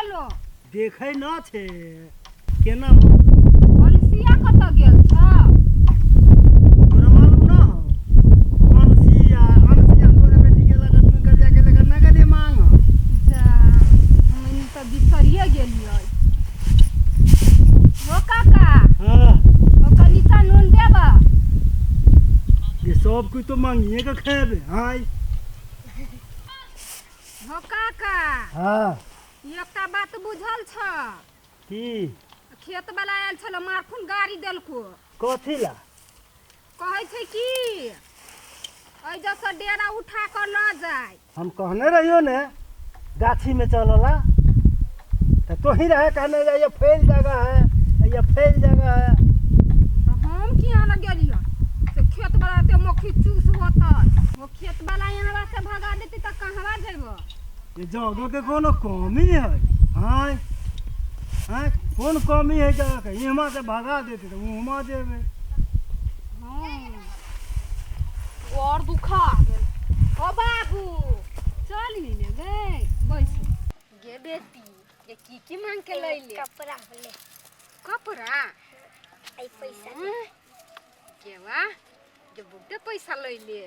गेलो? देखै न छै केना। अनसिया कतऽ गेल छ? तोरा मालूम न हौ अनसिया? अनसिया तोरे बेटी के लगा ट्विंकलिया के लगा न गेलियै मांग। जा, हम ई तऽ बिसरिए गेलियै। हो काका। हाँ। हो, कनिसा नून देबऽ? ये सब कुछ तो मांगिए के खेबे हाय। हो काका। हाँ। एकटा बात बुझल छ? की? खेत वाला आयल छल, मारखुन गाड़ी देलको। कथी ला? कहै छै कि एहि जगह डेरा उठा कऽ लऽ जाय। हम कहने रहियो ने गाछी में चलला तो तोही रहे कहने रहे ये फैल जगह है, ये फैल जगह है। तऽ हम किया ने गेलियै से खेत वाला ते मक्खी चूस होतै। वो खेत वाला यहाँ से भगा देतै तऽ कहवा जेबो? ये जगह के कोनो कमी है? हाँ हाँ, कौन कमी है जगह के? इहमा से भगा देते तो उहमा जेबे। हाँ, और दुखा गेल। ओ बाबू, चल ने गे, बैस गे बेटी। ये की की मांग के लैले? कपड़ा होले। कपड़ा? आई पैसा। के वाह, जे बहुते पैसा लैले।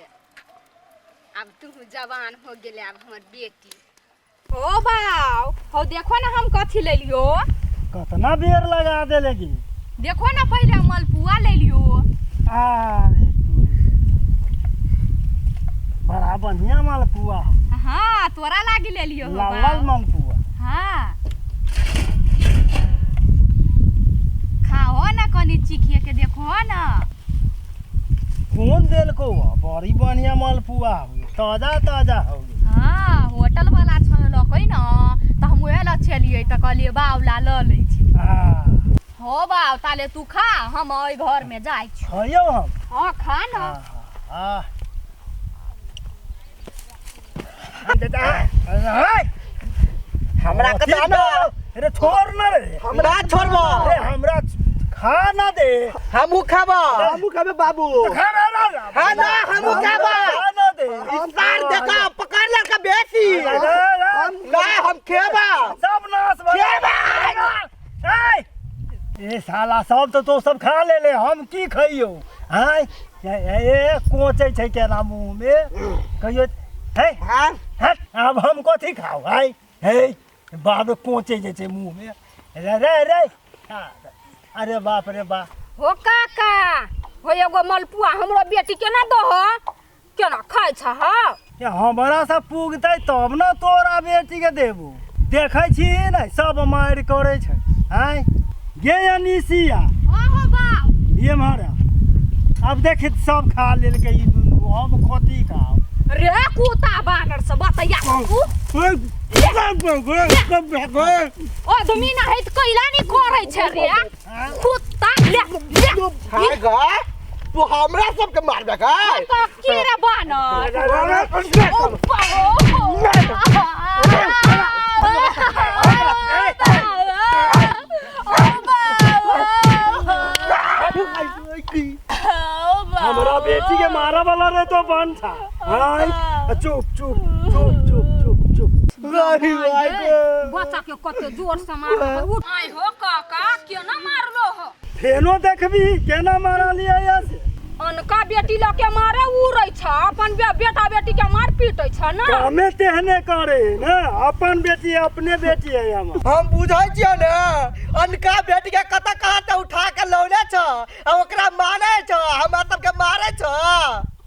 अब तू जवान हो गेले, अब हमर बेटी। ओ बाउ, हो देखो ना हम कथी ले लियो। कतना बेर लगा देले की। देखो ना, पहले मलपुआ ले लियो। अरे तू बड़ा बढ़िया मालपुआ हो। हाँ, तोरा लागी ले लियो हो। लाल लाल बाउ। मालपुआ। हाँ, खाओ ना, कनी चिखिए के देखो ना। कौन देलको हो? बड़ी बढ़िया मालपुआ हो, ताजा ताजा हो। हाँ, होटल वाला छनलकै न तऽ हम उएह लए छलियै तऽ कहलियै बाबला लऽ लै छी। आ हो बाब, ताले तू खा, हम ओहि घर में जाइ छी। खइयो हम। हाँ, खा न। आ हमरा के दाना। अरे छोड़ ना रे। हमरा छोड़बो? अरे हमरा खा ना दे। हमहू खाबो, हमहू खाबे बाबू। खा ना ना। हाँ ना, हमहू खाबो। खा ना दे। सार देखा, पकड़ लड़का बेसी ना, हम खेबा। सब नाश भऽ गेल। ए साला सब तऽ तो सब खा ले ले, हम की खइयो? आँय, ए कोचै छै केना मुँह में कहियो हे। हाँ। हट, आब हम कथी खाउ? आय हे बाप रे, कोचै जे छै मुँह में रे रे रे। अरे बाप रे बाप। हो काका, हो एगो मलपुआ हमरो बेटी केना दहो? केना खाइ छ हो? ये हमरा से पुगतै तब ने तोरा बेटी के देबू। देखै छी ने, सब मारि करै छै। आँय गे अनिसिया। हाँ हो बाप। ये मारा, अब देखी सब खा लेलकै ई दुनू, हम कथी खाउ? रे कुत्ता बानर सब बतैया तू। आदमी ना है त कैला नहीं करै छै रे कुत्ता, ले ले। हाय गा, तू हमरा सबके मारबे का? तो की रे बानर? ओ हमरा बेटी के मारा वाला रे तो बन था। आय चुप चुप चुप चुप चुप चुप। बच्चा के कते जोर से मारल। उठ आय हो काका, केना मारलो हो? फेनो देखबी केना मारलियै से। अनका बेटी लऽ के मारे उड़ै छ, अपन बेटा बेटी के मार पीटै छ ना। कामे तेहने करे ने, अपन बेटी अपने बेटी है हमर। हम बुझै छियै ने, अनका बेटी के कतऽ कहाँ से उठा के लौने छ आ ओकरा मारै छ, हमरा सबके मारै छ।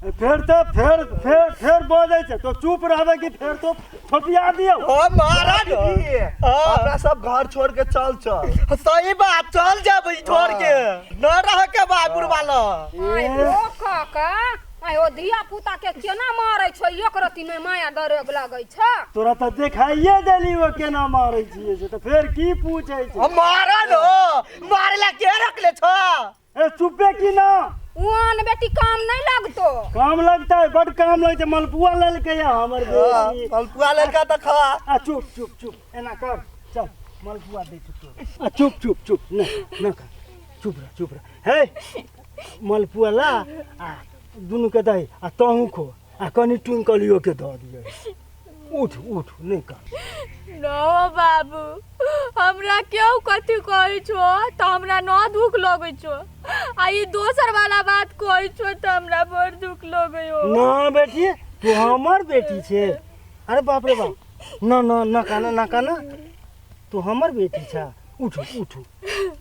फेर तो फेर फेर फेर बजै छै तो चुप रहबै कि फेर तो थोपिया दियौ? हम मारा न। हमरा सब घर छोड़ के चल चल। सही बात, चल जाब छोड़ के, न रह के बा बुढ़वा ल। आय हो काका, आय हो, धिया पुता के केना मारै छ? एक रति नहि माया डरे लगै छ। तोरा तऽ देखाइए देली ओ केना मारै छियै से, तऽ फेर की पूछै छै? हम मारा न, मारे ला के रखले छ? ए चुपे की ना। ओन बेटी काम नहीं लगतो। काम लगता है, बड काम लगतै। मलपुआ लेलकै या हमर बेटी। मलपुआ लेलका तऽ खा। आ चुप चुप चुप, एना कर, चल मलपुआ दै छी तोरा। आ चुप चुप चुप, न न कर, चुप रह चुप रह। हे मलपुआ ला आ दुनू के दही आ तहूँ खो आ कनि ट्विंकलियो के दऽ दियै। उठ उठ नहि कान। न बाबू, हमरा केओ कथी कहै छो तऽ हमरा न दुख लगै छो, आ ई दोसर वाला बात कहै छो तऽ हमरा बड़ दुख लगै हो। ना बेटी, तू हमर बेटी छे। अरे बाप रे बाप, न न न काना न काना, तू हमर बेटी छा। उठ उठ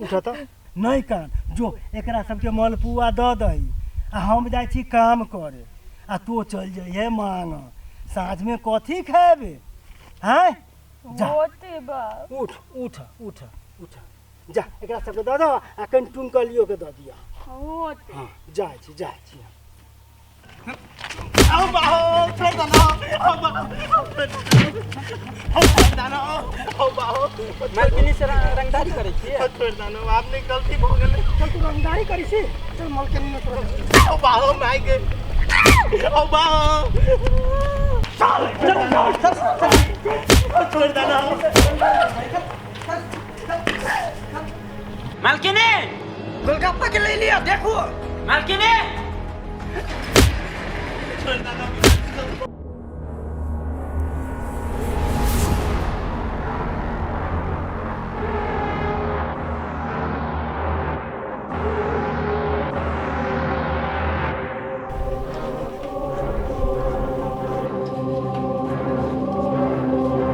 उठ तऽ नहि कान। जो एकरा सबके मलपुआ दऽ दही आ हम जाइ छी काम करे, आ तो चल जइहे मांग। साँझमे कथी खेबे? आँय, जा। होते बाप। उठ उठ उठ उठ, जा एकरा सबके दऽ दह आ कनि टुनकलियोके दऽ दिअ। होते। हँ, जाइ छी जाइ छी। आओ बाहो, छोड़ दो ना। आओ बाहो, छोड़ दो ना। आओ बाहो। मालकिनी से रंगदारी करै छियै? छोड़ दो ना, आपने गलती भो गेलै। चल, तू रंगदारी करी छी, चल मलकनी ने तोरा। आओ बाहो, माय के। आओ बाहो, चल चल चल चल, छोड़ दो ना। मालकिनी, गोलगप्पा के ले लिया देखो। मालकिनी। छोड़ दो ना।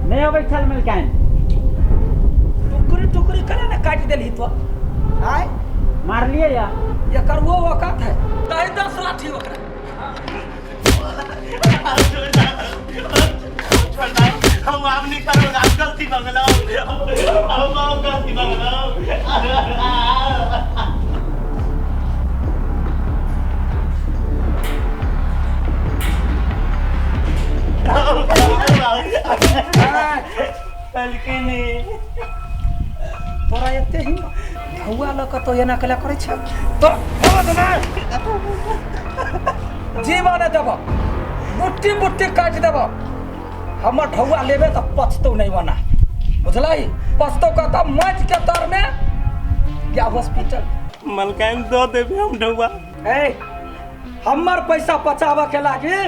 नहि अबै छल मलकाइन। टुकड़ी टुकड़ी करे ने काटि देलही तो आय। मारलियै या एकर वो औकात है दही 10 लाठी ओकरा। छोड़ दो, हम आप नहीं करोगे, आप गलती मंगलो। हम आप गलती मंगलो। मालकिनी, तोरा एते ही धौआ लऽ कऽ तो एना केला करै छै? तोरा जीवन देब, बुट्टी बुट्टी काटि देब। हमर ढौआ लेबे तऽ पचतौ नहि बना, बुझलही? पचतौ कतऽ? माटि के तर में या हॉस्पिटल। मलकाइन, दऽ देबे हम ढौआ। ए, हमर पैसा पचाबऽ के लागी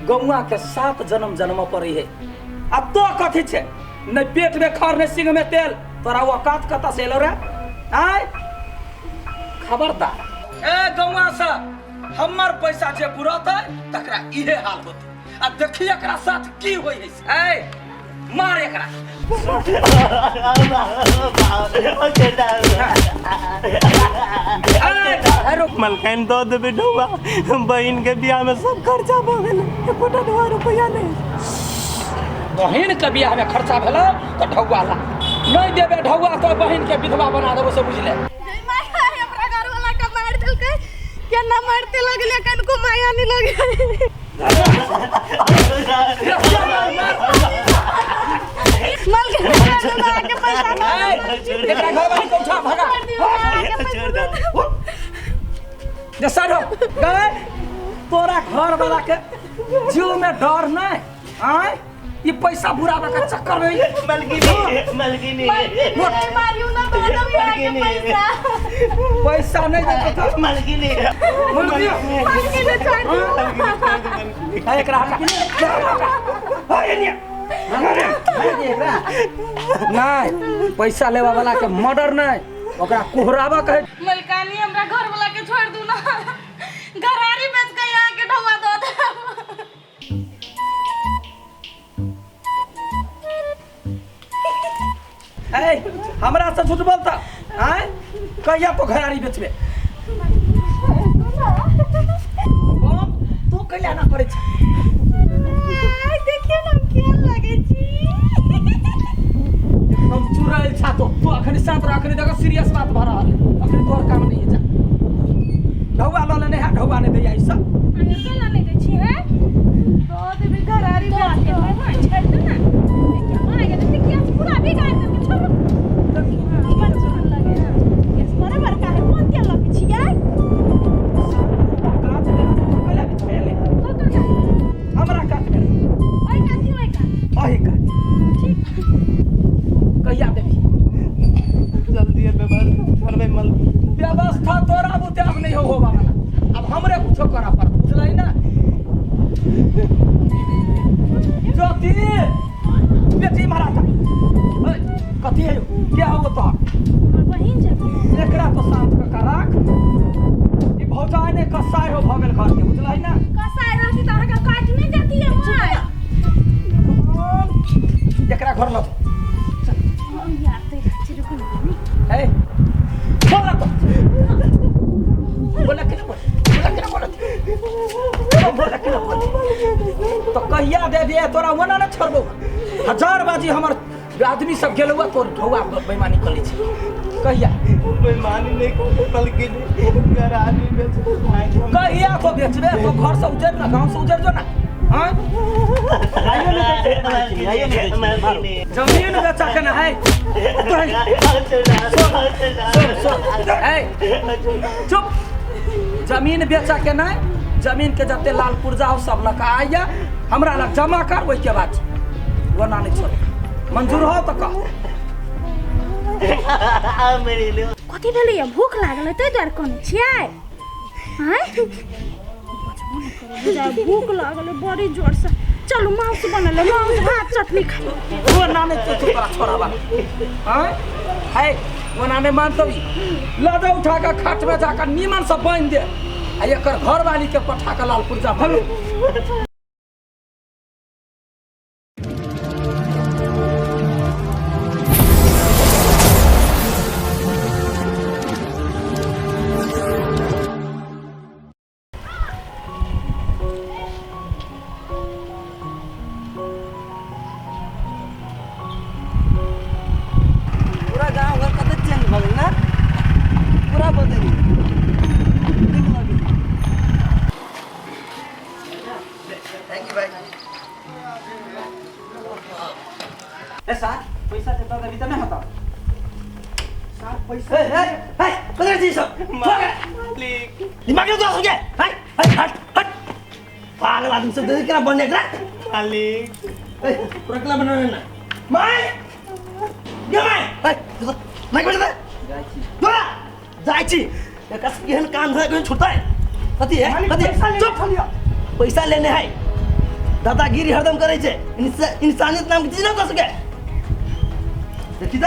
गौआ के 7 जन्म जन्म पड़ै है, आ तो कथी छै? नहि पेट में खर नहि सिंह में तेल। तोरा औकात कतऽ से एलो रे? आय, खबरदार, ए गौआ से हमर पैसा जे बुरतै तकरा इहे हाल होतै, आ देखी एकरा साथ की होइ है। ए, मार एकरा। ए, रुक। मलकाइन, दऽ देबे ढौआ। बहिन के बियाह में सब खर्चा भऽ गेलै, एकोटा ढौआ रुपैआ नहि। बहिन के बियाह में खर्चा भेलै तऽ ढौआ ला। नहि देबे ढौआ तऽ बहिन के विधवा बना देबो, से बुझले। हमरा घर वाला के मार देलकै, केना मारते लगले, कनको माया नहीं लगे। माल के के पैसा। ए, एकरा घर वाली को उठा भगा। छोड़ दो। जे साइड हो गए। तोरा घर वाला के जीव में डर नहीं आय, ई पैसा बुराबे के चक्कर में। मलकिनी, मलकिनी। नहीं मारियो ना, दो दो के पैसा। पैसा नहीं देते तो मलकिनी। मलकिनी। माल के छोड़ दो। ए, एकरा हटा, हटा। ए, एनिया। नहीं, पैसा लेवा वाला के मर्डर नहीं, ओकरा कोहराबा कहे। मलकानी, हमरा घर वाला के छोड़ दू ना, घरारी बेच के यहाँ के ढौआ दो दे। ए, हमरा से झूठ बोलता? आय, कहिया तो घरारी बेचबे? बम तू कहिया ना करै छै? देखियो ना, केहन लगे छी। एकदम चुड़ैल छा तो। तू अखनी शांत रह, अखनी देखो सीरियस बात भ रहल है, अखनी तोहर काम नहीं है। जा, ढौआ ल लेने है, ढौआ नहीं दैया ई सब। अहाँ केना नहि दै छी? हैं, दो देबे घरारी बेच के। छोड़ दू ना। देखियो, मार गेलै, देखियो पूरा बिगाड़ देलकै। छोड़ू, बड़ चिकन लगे है। बड़ा बड़का है, कोन तेल लगै छियै? काट लेना तो पहले बेचबे ले। तो काट। हमरा काट ले। ओइ काट, ओइ काट। अही काट। ठीक। कहिया देबी? जल्दी व्यवस्था करबै मलकिनी। व्यवस्था तोरा बुते अब नहीं हो होबा वाला, अब हमरे कुछो करऽ पड़त, बुझलही ना? ज्योति बेटी महाराज कथी है क्या हो तोहर? हमर बहिन छै। एकरा तो शांत कऽ के राख, ई भौजाइ ने कसाई हो भऽ गेल घर के, बुझलही ना? कसाई रहती तऽ अहाँके काटि नहि देतियै माय। एकरा घर लऽ जाओ। यार ते रुकू ना। ए बोला तो, बोला के ना, बोल बोला के ना, बोला बोला के ना, बोल तो कहिया दे दिए तोरा, ओना ने छोड़बो। हजार बाजी हमर आदमी सब गेलौ, तोर ढौआ बेईमानी कर लै छै कहिया? बेईमानी नहीं को बल्कि घर आदमी बेच कहिया तो बेचबे? तो घर से उजर ना, गांव से उजर जो ना। हाँ, जमीन बेचा के ना है। सुन सुन, ए चुप, जमीन बेचा के नहीं, जमीन के जते लाल पुर्जा हो सब लगा आइया हमरा लग जमा कर, ओहि के बाद वो ना नहीं छोड़। मंजूर हो तो कह। कथी भेलैया? भूख लागल है ताहि दुआरे कनै छियै? आँय, बचबो नहि करै बुझाइ, भूख लागल है बड़ी जोर से। चलू मांस बनल है, मांस भात चटनी खा। वो ना नहीं तो तोरा छोड़ाबा। हाँ है, वो ना नहीं मानतो। ल दे उठा के खाट में जाकर नीमन से बांध दे आ एकर घर वाली के पठा के लाल पुर्जा भरू। पूरा गांव घर कते चेंज भऽ गेल ना, पूरा बदलि गेल। नीक लगै। Thank you भाई। ए सार, पैसा जितना देबी त नहि होता सार पैसा। ए ए ए, कथी छी सब? मालिक दिमाग में तो गया है। हट हट, पागल आदमी सब, देख केना बन एकरा। मालिक ए पूरा केना बनने ना my गे my. ए माइक बजा दे। तोरा जाइ छी, एकर सब केहन काम धरा कहीं छुटतै? कथी है कथी? चुप, पैसा लेने है, दादागिरी हरदम करै छै। इंसानियत नाम के चीज ना कर सके। देखी त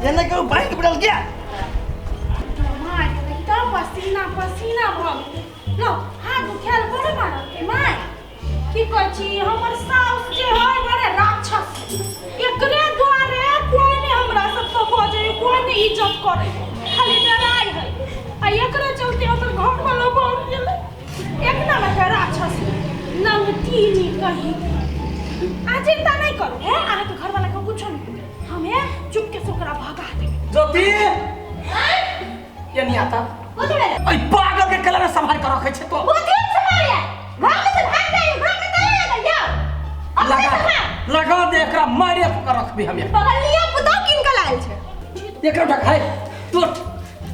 एना के बैंक पड़ल क्या? माय देखी तऽ पसीना पसीना भऽ गेलै। लो हाथ दुखायल बड़े मारल के माय। की कहै छी, हमर साउस जे है बड़े राक्षस, एकरे दुआरे कोइ नहि हमरा सबसँ बजै, कोइ नहि इज्जत करै, खाली डराइ है आ एकरे चलते हमर घरवाला मर गेलै। एक नंबर के राक्षस नंगटीनी कहीं। आ चिंता नहीं करू है, अहाँके घरवाला के कुछो नहीं होतै, हम हे चुपके से ओकरा भगा देबै। ज्योति ये नहीं आता। ऐ पागल के कलर संभाल के रखे छे तो लगा लगा दे एकरा, मारे के रखबी हमे। एकरा उठा है तू, उठ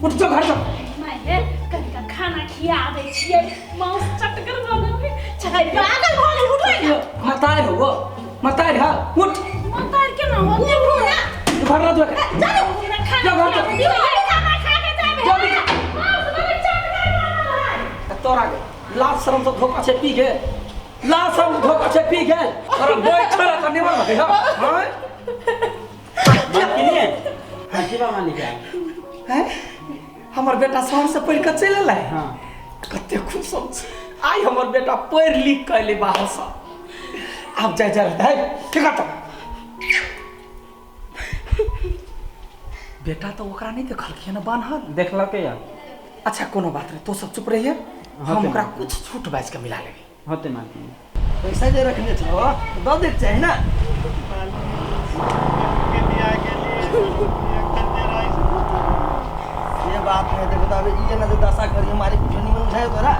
उठ जो घर जो। माय हे कनिका खाना खिया दै छियै, मांस चटगर बनबै छै। पागल भऽ गेल, उठबै ना। मतार हो वो, मतार हा, उठ। मतार केना हो? उठू ना। घर ला दो एकरा। चलू हमरा खाना जो घर खिया जो। दियौ, खाना खा के जाबे। जल्दी। मांस बड़ी चटगर बनल है। तोरा के लाज शरम से धोखा छे पी गेल, लाज शरम से धोखा छे पी गेल। तोरा बैठल त निमन भए हां। मालकिनी की बा मालिक हैं, हमर बेटा शहर से पढ़ के चलि एलै। हाँ कते खुश हम छी, आइ हमर बेटा पढ़ि लिख के एलै बाहर से। आब जाय जा रहै ठीक है। बेटा तो ओकरा नहीं देखलखिन ना बान्हल? देखलकै या। अच्छा कोनो बात नहीं, तो सब चुप रहिए, हम ओकरा कुछ झूठ बाजि के मिला लेबै। होतै मालकिनी। पैसा जे रखने छौ दऽ दैके चाही ना। ये बात नहीं, देखो तो अबे ई ना जे दशा करी हमारी कुछ नहीं मन छै तोरा।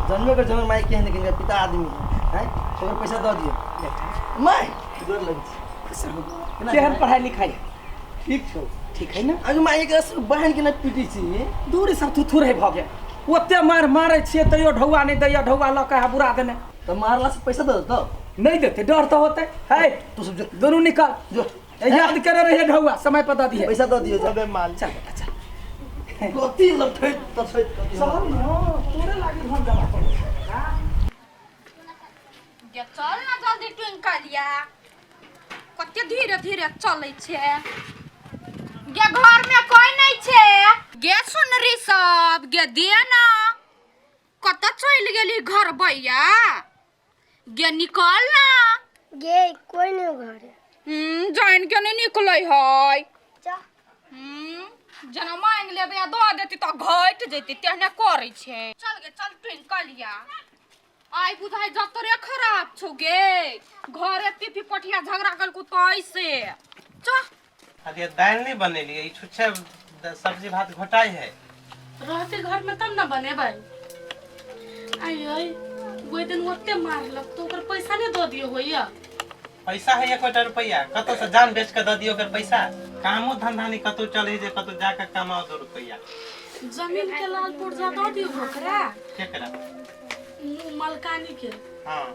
जन्मे के जन्म माई केहन लेकिन पिता आदमी है हैं, ओकर पैसा दऽ दियौ। My गोर लगै छी। खुश रहू। केहन पढ़ाई लिखाई? ठीक छौ। ठीक है ना? अगे माई एकरा सब बहन के ना पीटी छी। दूर सब थुथुर है भऽ गेल, ओते मार मारै छियै तैयो ढौआ नहि दैया, ढौआ लऽ के बुरा देने। तऽ मारला से पैसा दऽ देतौ? नहीं देते, डर तो होते है। तू सब जो दोनों निकाल जो याद करे रहिए, ढौआ समय पर दऽ दिहे पैसा दऽ दियौ। अबे मालिक चल बेटा चल। कथी लठैत तठैत कथी चल ना, तोरे लागी हम जमा करू। गे चल दैया कते धीरे धीरे चलै छै गे घर में कोई नहीं छै गे सुनरी सब गे दिया ना कत चलि गेली घर भैया गे निकल ना गे कोई नहीं घर जान के नहीं निकलै है जा जेना मांगि लेबै आ दऽ देती तऽ घटि जैती तेहने करै छै चल गे चल ट्विंकलिया आइ बुझाइ जतरे खराब छौ गे घरे पीपी पठिया झगड़ा कलकू तऽ ऐसे चल। अरे दालि नहीं बनेलियै, ई छुच्छे सब्जी भात घोटाइ है। रहते घर में तब ना बनेबै। आई आई ओहि दिन ओते मारलक तो ओकर पैसा नहीं दऽ दियो होइया। पैसा है एकोटा रुपैआ? कतौ से जान बेच के दऽ दियो ओकर पैसा? कामो धंधा नहीं कतौ चले जे कतौ जाके कमाओ दो रुपैआ। जमीन के लाल पुर्जा दऽ दियो ओकरा। केकरा? मुँह मलकानी के। हाँ।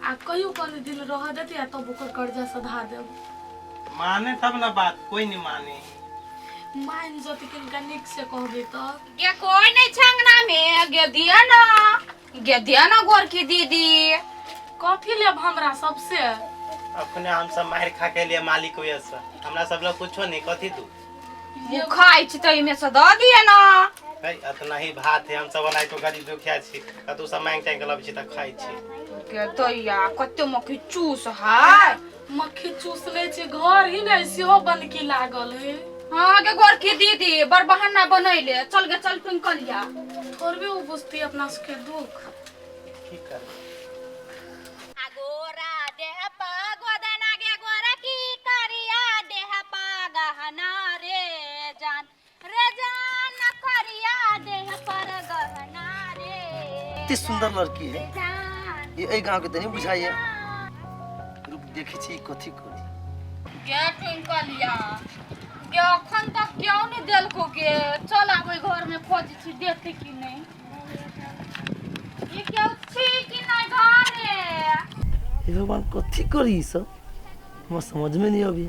आ कहियो कनि दिन रह देती आ तब ओकर कर्जा सधा देब। माने तब ना बात, कोई नहीं माने। मान जति किनका नीक से कहबे त। गे कोई नहीं छै अंगना में गे दिया ना गे दिया ना गोरकी दीदी। कथी लेब हमरा सबसे? अपने हम सब मार खा के लिए मालिक हुए से हमरा सब लोग कुछो नहीं। कथी दू वो खाइ छी तऽ एहिमे से दऽ दिअ ना। है अतना ही भात है, हम सब बनाई तो गरीब दुखिया छी, कतौ सब मांग टांग के लबै छी तऽ खाइ छी। गे दैया कते मक्खी चूस है। मक्खी चूस ले छै घर ही नहीं सेहो बनकी लागल है। हाँ गे गोरकी दीदी बड़ बहाना बनैले। चल गे चल ट्विंकलिया। थोड़बे ओ बुझती अपना सबके दुख। की करबै? गोरा देह पा गोदना गे गोरा की करिया देह पा गहना रे जान रे जान करिया देह पर गहना रे। इतनी सुंदर लड़की है ये एहि गांव के त नहीं बुझाइए। रुक देखै छी कथी करी। गे ट्विंकलिया गे अखन तक क्यों नहीं देलको गे? चल आबै घर में खोज छी देते कि नहीं। ये क्यों छी कि नहीं घरे? हे भगवान कथी करी ई सब हमरा समझ में नहीं अभी।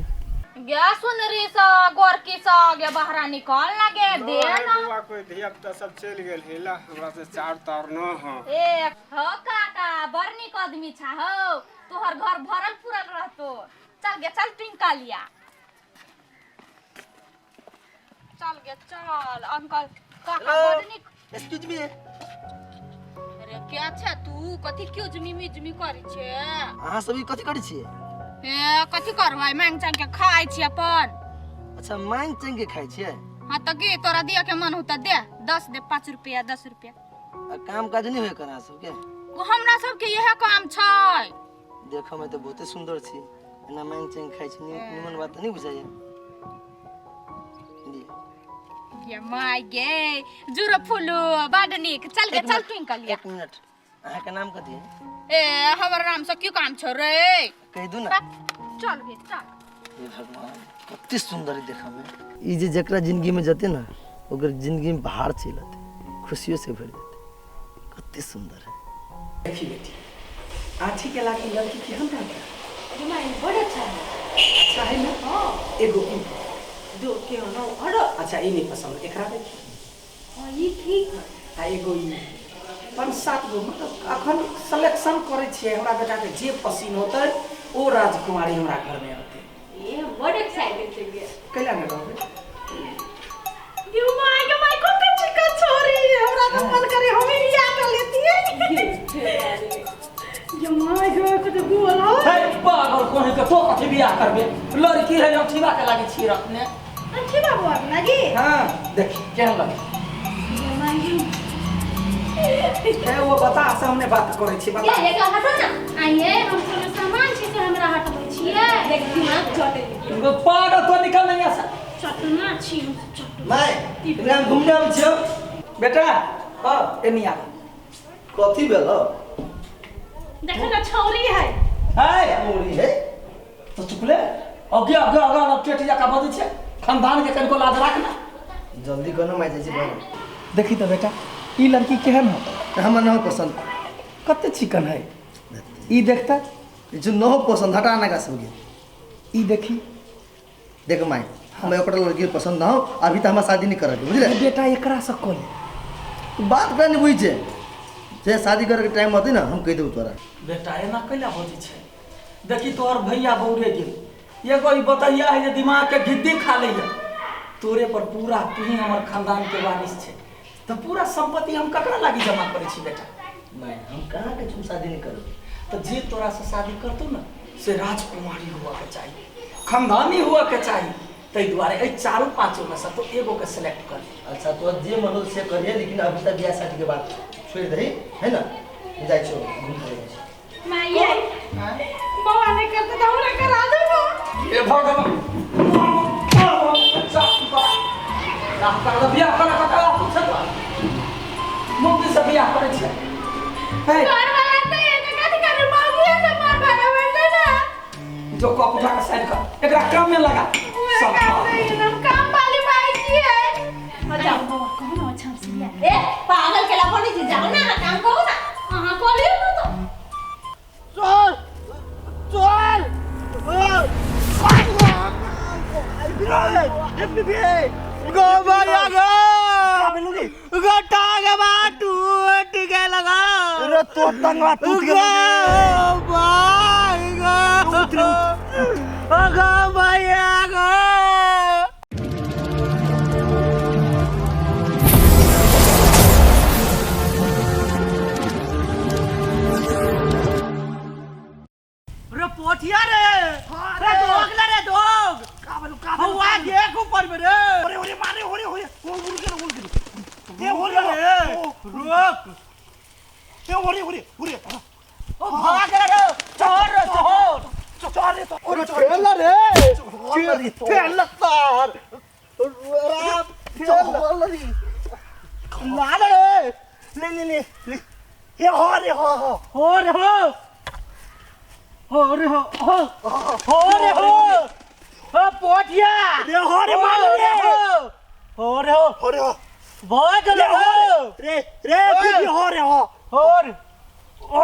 गे सुनरी सा गोरकी सा गे बाहरा निकल लगे दे ना। बौआ कोई धिया पुता सब चलि गेल हेला हमरा से चार तार न हो। ए हो काका बड़ नीक आदमी छा हो, तोहर घर भरल पुरल रहतो। चल गे चल ट्विंकलिया चल गे चल। अंकल काका बड़ नीक। Excuse me. अरे क्या छे तू कथी क्यों जमी मिजमी करै छे? अहाँ सब ई कथी करै छियै? ए कथी करबै, मांग चांग के खाइ छी अपन। अच्छा मांग चांग के खाइ छियै? हाँ तऽ गे तोरा दिया के मन होता दे 10 दे 5 रुपया 10 रुपया। आ काम काज नहीं होय कर अहाँ सबके? हमरा सबके इहे काम छै। देखऽ में तऽ बहुते सुंदर छी, एना मांग चांग खाइ छी निमन बात तऽ नहीं बुझाइए। गे my गे जुरो फुलू बड नीक। चल गे चल ट्विंकलिया। एक मिनट, अहाँ के नाम कथी है? ए हमर नाम से की काम छौ रे? कहि दू ना। चल गे चल। हे भगवान कते सुंदर देखऽ में। ई जे जकरा जिंदगी में जते ना ओकर जिंदगी में बहार चलि अतै, खुशियों से भरि जेतै। कते सुंदर है। देखी बेटी आठी के लागी लड़की केहन रहता? बड़ अच्छा है। अच्छा है ना? हाँ। एगो ई दो के ना अरे अच्छा ई नहीं पसंद, एकरा देखी। हां ई ठीक है। आ एगो ई 5-7 गो मतलब अखन सिलेक्शन करै छियै हमरा बेटा के जे पसीन होतै ओ राजकुमारी हमरा घर में होतै। ए बड़ एक्साइटेड छै गे। कैला ने रहबै? You my के my को चिका छोरी हमरा तो मन करे हम ही बियाह कर लेतिए। ये my गे के तो बोल हो। हे पागल कोहे के तो कथी बियाह करबे? लड़की है अठीबा के लागे छी रखने। अठीबा बोल लागी? हां देखी केहन लगे। ये my ए वो बता सामने बात करै छी बता। ये का हटो ना आइए हम कोनो सामान छी से हमरा हटबै छियै। देख दिमाग चटे। वो पागल तो निकल नहीं आ चटना छी हम चटना। My एकरा हम घूमने आबै छियौ। बेटा हां एनी आ। कथी भेल? देखो ना छौरी है। है छौरी है तो चुप ले। अगे अगे अगे अब टेट जका बजै छै, खानदान के कनिको लाज राख ना। जल्दी करना my जाइ छी बाहर। देखी त बेटा ई लड़की केहन होतै? हमरा न पसंद। कते चिकन है ई देखता? जो न पसंद हटा ना का सबके। ई देखी देख my हमरा ओकरा लड़की पसंद न हो, अभी त हमरा शादी नहीं करके बुझले। बेटा एकरा से कह तू बात कर नहीं बुझे, जे शादी करे के टाइम होतै ना हम कहि देबौ तोरा। बेटा एना कैला बजै छै? देखी तोहर भैया बौरे गेल, एगो ई बतैया है जे दिमाग के गिद्दी खा लैया। तोरे पर पूरा तू ही हमर खानदान के वारिस छे, तो पूरा संपत्ति हम ककरा लागी जमा करै छी बेटा? मैं हम कहाँ के तुम शादी नहीं करो। तो जे तोरा से शादी करतो ना से राजकुमारी हुआ के चाहिए, खानदानी हुआ के चाहिए। तै दुआरे एहि चारू पाँचों में से तो एगो के सिलेक्ट कर। अच्छा तो जे मन से करिए, लेकिन अभी तक बियाह शादी के बाद छोड़ दही है ना, जाइ छो घूम के जाइ छो। माई बौआ नहीं करते तो हमरा करा दो ना। हे भगवान, बियाह करा करा पूछ तो मुक्ति से बियाह करै छै। हे घर वाला तो ये तो कथि करे बाबू से मार भागा बनते ना। जो कप उठा के साइड कर, एकरा काम में लगा। सब काम काम वाली भाई की है। जाओ बौआ कहू ना अच्छा से बियाह। ए पागल के ला बोली जाओ ना काम कहू ना। हां बोलियो ना तो। चल चल टूट गया रे तो तंगवा टूट गेल। रे पोठिया रे, रे डोग रे डोग का बोलू का हुआ देख ऊपर में रे। अरे अरे मारे होरे होरे ओ उड़ गेल उड़ गेल ए होरे रे रोक ए होरे होरे होरे ओ भाग रे चोर रे चोर चोर रे अरे ठेल रे ठेल तार ठेल ना रे ले ले ले ले ए हो रे हो हो हो रे हो हो रे हो हो हो रे हो हो पोठिया रे हो रे मार रे हो रे हो हो रे हो भाग रे हो रे रे फिर हो रे हो हो रे हो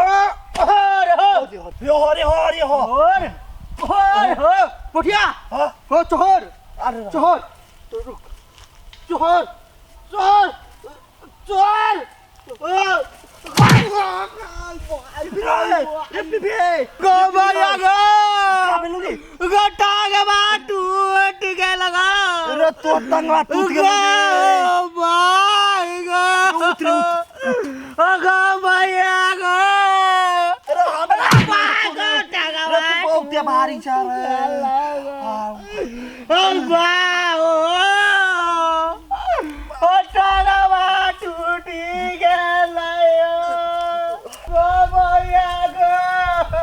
रे हो रे हो रे हो रे हो हो रे हो रे हो पोठिया हो चोर चोर चोर चोर चोर टूट गेल रे तो तंगवा टूट गेल। बहुते भारी छ रे।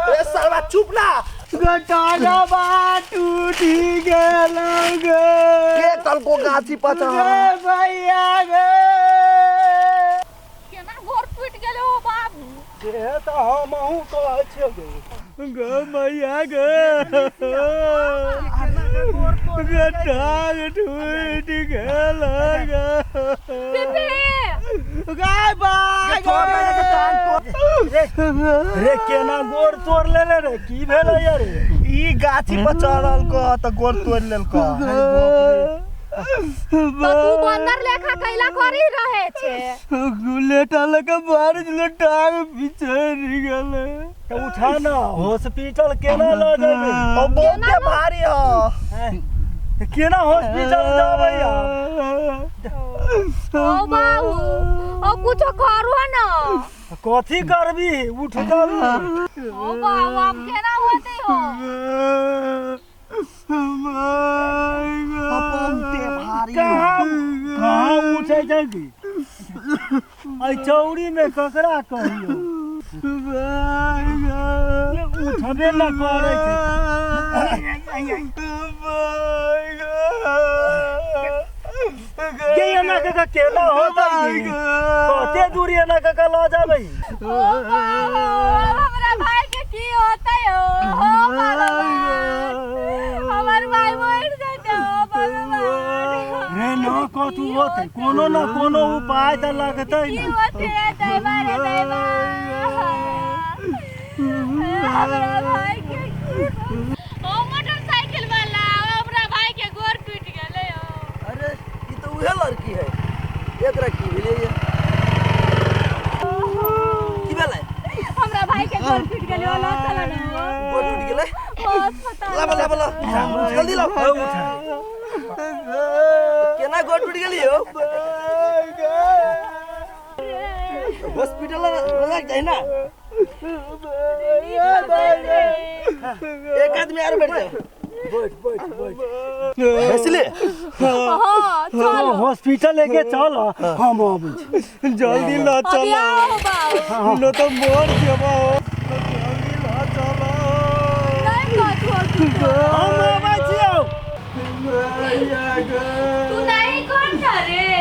रे साला चुप ना गटागवा टूटी गेल गे के तलको गाछी पचा रे भैया गे केना गोर टूट गेल हो बाबू? से त हम अहूँ कहै छियै गे। गे मैया गे गटाग टूट गेल गे। बेबे गाय बाय रे केना गोर तोड़ लेले रे, की भेलै रे? ई गाछी पर चढ़ल को त गोर तोड़ लेलको। तो तू बंदर लेखा कैला करी रहे छे? लेटा लगा बारिश लटाग पीछे निकल। तो उठा ना हॉस्पिटल केना ल जेबै? ओ बहुते भारी ह। केना हॉस्पिटल जाबै हम? ओ बाबू ओ कुछो करू ना। कथी करबी? उठ जाबी। ओ बाबू अब केना होते हो? बहुते भारी कहाँ कहाँ उठै छै की? एहि चौरी में ककरा कहियो उठबे न करै छै। के एना कऽ केना होतै? कते दूर एना कऽ लऽ जेबै? ओ बाबू हमरा भाई के की होतै हो? हो भगवान हमर भाई मर जेतै। हो भगवान रे न कथू होतै, कोनो न कोनो उपाय तऽ लगतै की न। होतै दैवा रे दैवा हमरा भाई के की? ओ मोटरसाइकिल वाला हमरा भाई के गोर टूट गेलै हो। अरे ई त उहे लड़की है, एकरा की भेलै ये? की भेलै? हमरा भाई के गोड़ टूट गेलै ओ चल ना गोड़ टूट गेलै अस्पताल लाबो लाबो ला जल्दी लाओ केना गोड़ टूट गेली हो हॉस्पिटल लग जाए ना एक आदमी आर बैठ जाओ बैठ बैठ बैठ बैसले हां चल हॉस्पिटल लेके चल हम आबै छी जल्दी ल अभी चल आओ बाबू न तो मर जेबो जल्दी ल चल नहीं कथु हॉस्पिटल हम आबै छियौ तू नहीं कर ना रे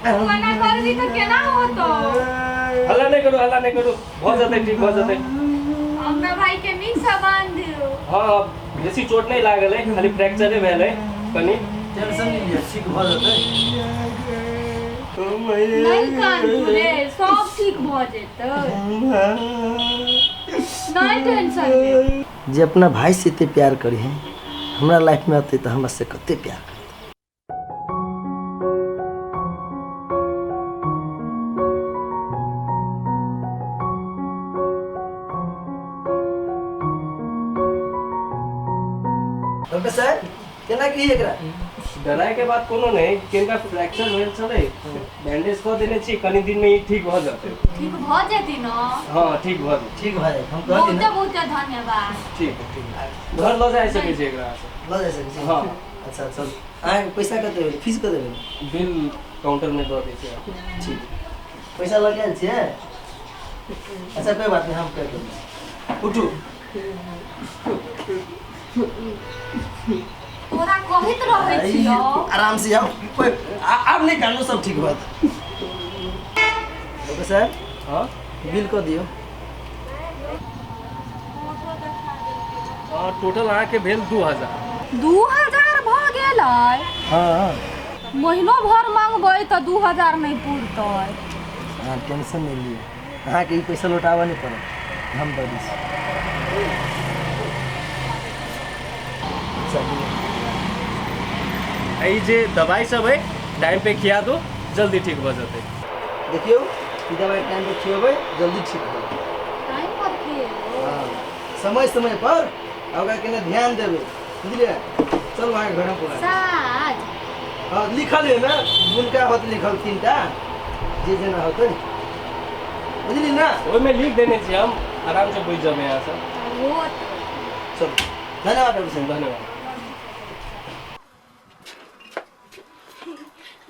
तू मना कर दी तो केना होतो हल्ला नहीं करू हल्ला नहीं करू भऽ जेतै ठीक भऽ जेतै हमरा भाई के नीक से बांध दियो हाँ बेसी चोट नहीं लागल है खाली फ्रैक्चरे भेल है कनी टेंशन नहीं लिया ठीक भ जेतै नहीं कानू रे सब ठीक भ जेतै नहीं टेंशन ले जे अपना भाई से इतने प्यार करी है हमरा लाइफ में आते तो हमरा से कते प्यार करते। डॉक्टर साहब केना की एकरा डराय के बात कोनो नहीं किनका फ्रैक्चर भेल छलै बैंडेज कऽ देने छी कनी दिन में ई ठीक भऽ जेतै ठीक भ जेती न हाँ ठीक भऽ जेतै ठीक भऽ जाए हम कहली बहुत ना बहुत धन्यवाद ठीक है ठीक है घर लऽ जा सकै छी एकरा से लऽ जा सकै छी हाँ अच्छा चल अहाँके पैसा कते भेल फीस कते भेल बिल काउंटर में दऽ दै छी ठीक पैसा लऽ के आयल छियै अच्छा कोई बात नहीं हम कर देबै उठू तोरा कहैत रहै छियौ आराम से आओ कोई आब नहीं कानू सब ठीक बात डॉक्टर साहब हाँ बिल कऽ दियौ हाँ टोटल अहाँके भेल 2000 2000 भ गेलै हाँ महीनो भर मांगबै तऽ 2000 नहीं पुरतै अहाँ टेंशन नहीं लियौ अहाँके ई पैसा लौटाबऽ नहीं पड़त हम दऽ दै छी अच्छा, लिअ। ई जे दवाई सब है टाइम पे खिया दो जल्दी ठीक भऽ जेतै देखियौ ई दवाइ टाइम पर खियेबै जल्दी ठीक हो जायत। टाइम पर खिएबै हाँ समय समय पर आ ओकरा केना ध्यान देबै बुझलियै चलू अहाँके घरमे पहुँचा साज हाँ लिखल है ना गुणका होत लिखल तीनटा जे जेना होतै बुझली ना ओहिमे लिख देने छी हम आराम से बुझि जेबै अहाँ सब होत चलू धन्यवाद डॉक्टर साहब धन्यवाद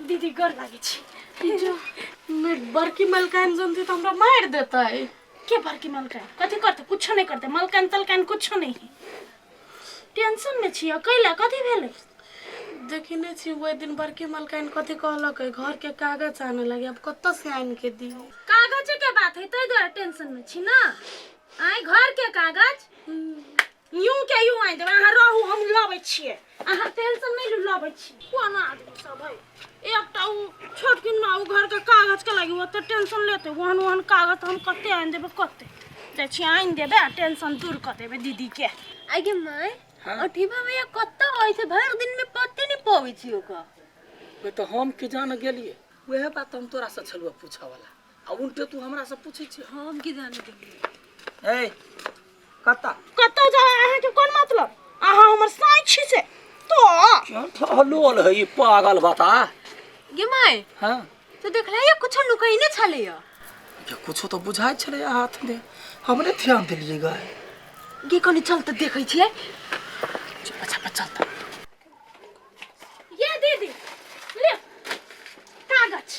दीदी गोर लागै छी बड़की मलकाइन जनती तऽ हमरा मारि देतै के बड़की मलकाइन कथी करतै कुछो नहि करतै मलकाइन तलकाइन कुछो नहि है टेंशन में छियै कैला कथी भेलै देखी नहि छी ओहि दिन बड़की मलकाइन कथी कहलकै घर के कागज आने लगे अब कतऽ से आनि के दियौ कागजे के बात है ताहि दुआरे टेंशन में छी ना आइ घर के कागज यूं के यूं आनि देबै अहाँ रहू हम लबै छियै अहाँ टेंशन नहि लू लबै छी कोना आदमी सब है एकटा उ छोटकिन मा उ घर के कागज के लागी ओते टेंशन लेते ओहन ओहन कागज हम कते आनि देबै कते जाइ छी आनि देबै आ टेंशन दूर कऽ देबै दीदी के आइ गे माय अठीबा भैया कतऽ होइ छै भरि दिन में पते नहीं पबै छी ओकर वे तो हम के जान गेलिए वएह बात हम तोरा से छलुआ पूछऽ वाला आ उल्टे तू हमरा से पूछै छी हम की जाने गेलिए ए कतऽ कतऽ जाउ अहाँके कोन मतलब अहाँ हमर साई छी से तो क्यों ठहलोल है ई पागल बता गे माय हाँ तू देखला या कुछो नुकैने छलै या ये कुछो तो बुझाइ छलै हाथ में हमरे ध्यान देलिए गाय गे कनी चल तऽ देखै छियै अच्छा चल तऽ ये दीदी ले कागज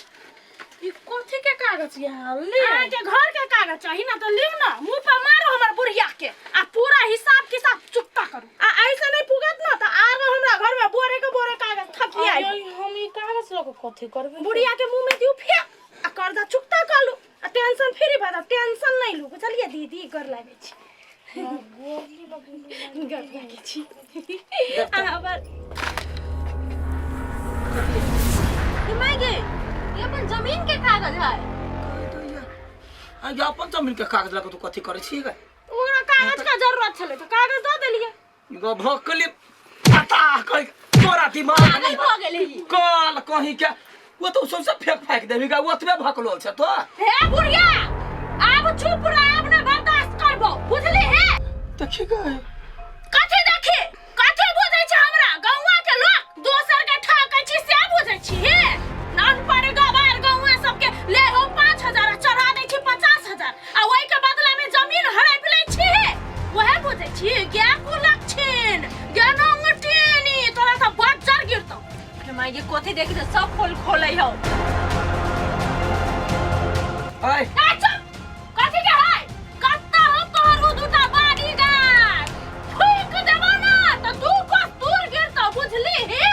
ई कथी के कागज ये ले अहाँके घर के कागज चाही ना तो लिउ ना मुंह पर मारो हमर बुढ़िया के आ पूरा हिसाब किताब चुकता करू आ ऐसे नहीं पुगत ना तो आरो हमरा घर में बोरे के बोरे कागज थकी आई हम ई कागज लऽ के कथी करबै बुढ़िया के मुंह में दिउ फेंक आ कर्जा चुकता कर लू आ टेंशन फ्री भऽ जाउ टेंशन नहीं लू बुझलियै दीदी गोर लागै छी गोर लागै छी अहाँ बड़ गे माय गे ई अपन जमीन के कागज है आ ये अपन जमीन के कागज लऽ के तू कथी करै छी गे ओकरा कागज के जरूरत छलै तऽ कागज दऽ देलियै गो भोकली पता कहि तोरा दिमाग पागल भऽ गेलै ई। कल कहीं के वो तो सबसे फेंक फाक देबी गा ओतबे भकलोल छै तो हे बुढ़िया आब चुप रह आब ने बर्दाश्त करबो देखी गए। कथी देखी? कथी बुझै छै हमरा? गौआ के लोक दोसर के ठकै छी से बुझै छी हे? अनपढ़ गवार गौआ सबके ले हो 5000 आ चढ़ा दै छी 50,000 आ ओहि के बदला में जमीन हड़प लै छी हे। वएह बुझै छी गे कुलक्षण गे नंगटेनी तोरा सब बज्जर गिरतौ। गे माय गे कथी देखी तऽ सब खोल खोलै हौ। आय ए चुप! कथी के है? कत्ता हो तोहर उ दूटा बॉडीगार्ड? फूक देबो ना त दू कोस दूर गिरतौ बुझली हे?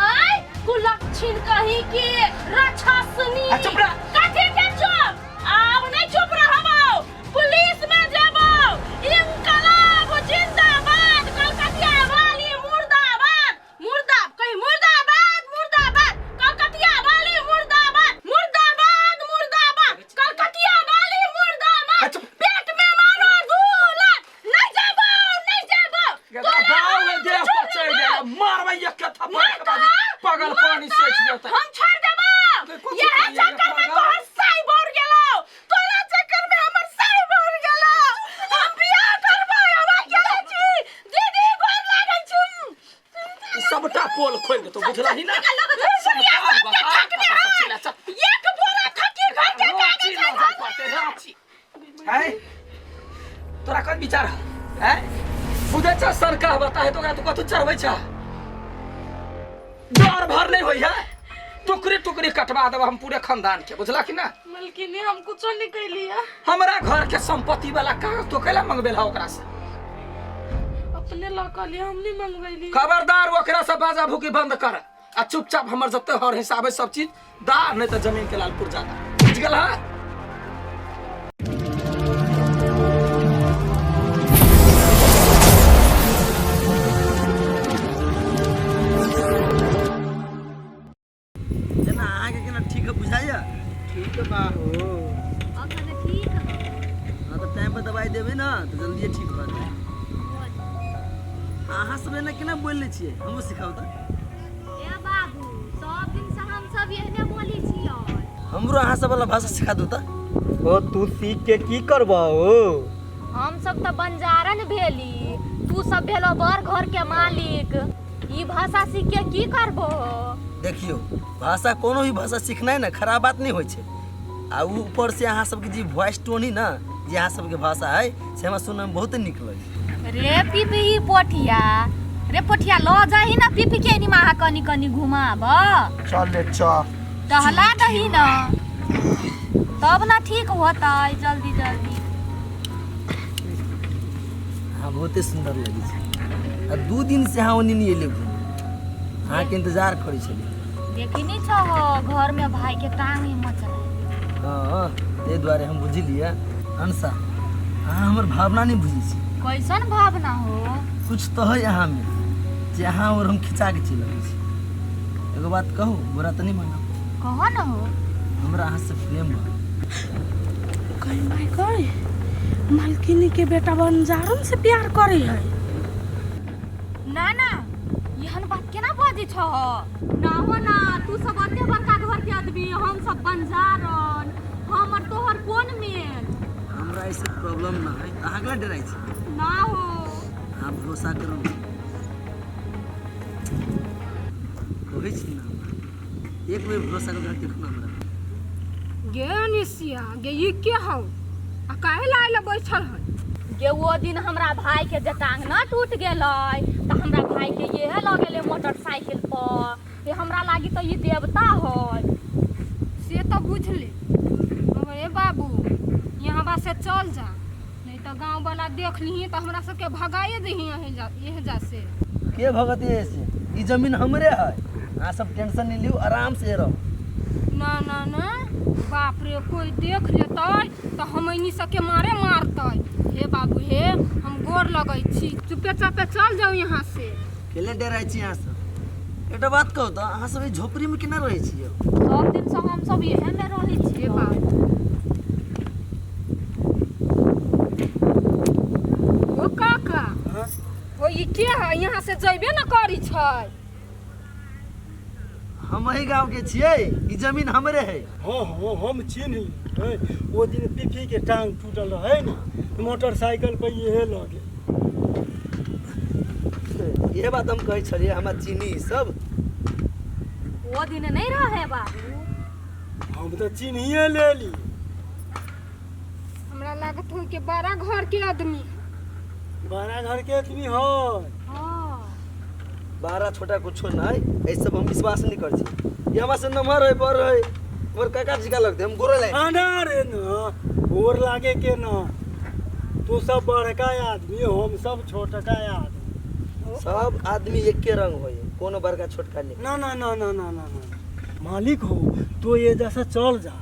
आय कुलक्षण कही के राक्षसनी। आ, चुप रह। कथी के चुप? आब नहीं चुप रहबो, पुलिस में जेबो। इनकलाब जिंदाबाद, कलकतिया वाली मुर्दाबाद, मुर्दा कही मुर्दाबाद मुर्दाबाद, कलकतिया वाली मुर्दाबाद मुर्दाबाद मुर्दाबाद, कलकतिया वाली मुर्दाबाद। अच्छा। पेट में मारो दू लात। नहीं जेबो नहीं जेबो। गदा बाव है देह पर चढ़ गेल, मारबै एक के थप्पड़ के बाद पगल पानी सेठ जेतै। हम छोड़ देबो। तो कथी यह करियै चक्कर में पागल? तोहर साई बढ़ गेलो, तोरा चक्कर में हमर साई बढ़ गेलो। हम बियाह करबै, हम अकेले छी। दीदी गोर लागै छी। ई सबटा पोल खोलि देतौ बुझलही ना? दुनिया सबके ठकने है। एक बोरा थकी घर के रांची कागज लऽ है। जाय पड़तै रांची। है तोरा कौन विचार है? है बुझै छ सरकार बता है तो ओकरा तू कथू चढ़बै छ? डर भर नहीं होई है, टुकड़ी टुकड़ी कटवा देब हम पूरे खानदान के, बुझला कि ना? मलकिनी हम कुछो नहीं कैली है। हमरा घर के संपत्ति वाला कागज तो कैला मंगबेल है ओकरा से? अपने ला कहली, हम नहीं मंगबैली। खबरदार ओकरा से बाजा भूकी बंद कर आ चुपचाप हमर जते हर हिसाब है सब चीज दा, नहीं तो जमीन के लाल पुर्जा दा, बुझ गेल है? जेना अहाँके केना ठीक बुझाइया? ठीक बा हो। अखन ठीक है। हाँ तऽ टाइम पर दवाई देबै ने तऽ जल्दिए ठीक भऽ जायत। अहाँ सब एना केना बोलि लै छियै? हमहूँ सिखाउ तऽ। ए बाबू, सब दिन से हम सब एहने बोली छियै। हमरो अहाँ सब वाला भाषा सिखा दू तऽ। ओ तू सीख के की करबह ओ? हम सब तऽ बंजारन भेली, तू सब भेलो बड़ घर के मालिक, ई भाषा सीख के की करबो? देखियौ भाषा कोनो भी भाषा सिखनाइ ने खराब बात नहि होइ छै। आ ऊपर से अहाँ सबके जे वॉइस टोन ही ना, जे अहाँ सबके भाषा है से हमरा सुनैमे बहुत नीक लगै। रे पीपी पोठिया, रे पोठिया ल जाही ना पीपी के निमा कनी कनी घुमाब। चल ले चल। टहला दही ना तब ना ठीक होतै जल्दी जल्दी। अहाँ बहुते सुन्दर लगै छै। आ 2 दिन से अहाँ ओनी नहि एलियै घूमे, अहाँके इंतजार करै छलियै। देखी नहीं छहो घर में भाई के टांग ही मचल। हाँ ताहि दुआरे हम बुझलियै। अंशा अहाँ हमर भावना नहि बुझै छी। कैसन भावना हो? कुछ तऽ है अहाँमे जे अहाँ और हम खिंचा के चलि अबै छी। एगो बात कहू, बुरा तऽ नहि मानब? कहो न हो। हमरा अहाँ से प्रेम भऽ गेल। कहीं माय कहीं मालकिनी के बेटा बंजारन से प्यार करे है। ना ना एहन बात केना बजै छहो? ना हो ना, तू सब एते बड़का घर के आदमी, हम सब बंजारन, हमर तोहर कोन मेल? हमरा ऐसे प्रॉब्लम ना है, अहाँ केना डराइ छी? ना हो। अहाँ भरोसा करू ने। कहै छी ना हमरा, एक बेर भरोसा करू देखू ना हमरा। गे अनिसिया, गे ई के हौ आ काहे ला आइला बैठल है? गे वो दिन हमरा भाई के जे टांग ना टूट गेलै तऽ हमरा भाई के इहे लऽ गेलै मोटरसाइकिल पर, ते हमरा लागी तऽ ई देवता है। से तऽ बुझली, मगर ए बाबू यहाँ बा से चल जा, नहीं तऽ गाँव वाला देख लिही तऽ हमरा सबके भगाए दही यहाँ जा से। के भगत ऐसे? ई जमीन हमरे है, अहाँ सब टेंशन नहीं लियौ, आराम से रहू। ना ना ना बाप रे, कोई देख लेतै तऽ हमनी सबके मारे मारतै। हे बाबू हे, हम गोर लगै छी, चुपे चापे चल जाउ यहाँ से। केले डराइ छी अहाँ सब? एकटा बात कहू तऽ अहाँ सब ई झोपड़ी में केना रहै छियै? सब दिन से हम सब इहे में रहै छियै। बाबू ओ काका, ओ ई के है? यहाँ से जइबे न करी छै। हम अही गांव के छियै, ई जमीन हमरे है। हाँ हाँ हम चिन्ह ली। ओ दिन पीपी के टांग टूटल रहे ना, मोटरसाइकिल पर इहे लऽ गेल। ये बात हम कहै छलियै हमरा चीनी सब वो दिन नहीं रहे बाबू। हम तो चिन्हिए ले ली। हमरा लागत हो के बड़ा घर के आदमी, बड़ा घर के आदमी हो। हां बारह छोटा कुछो नहीं, ऐ सब हम विश्वास नहीं कर छी। ये हमरा से नमहर है बड़ है, हमर काका जी का लगते हम गोरे लागे ना रे ना, गोर लागे के ना। तू सब बड़का आदमी हम सब छोटका आदमी। सब आदमी एके रंग होय, कोनो बड़का छोटका नहीं। ना ना ना ना ना ना ना मालिक हो तो ये जैसा चल जा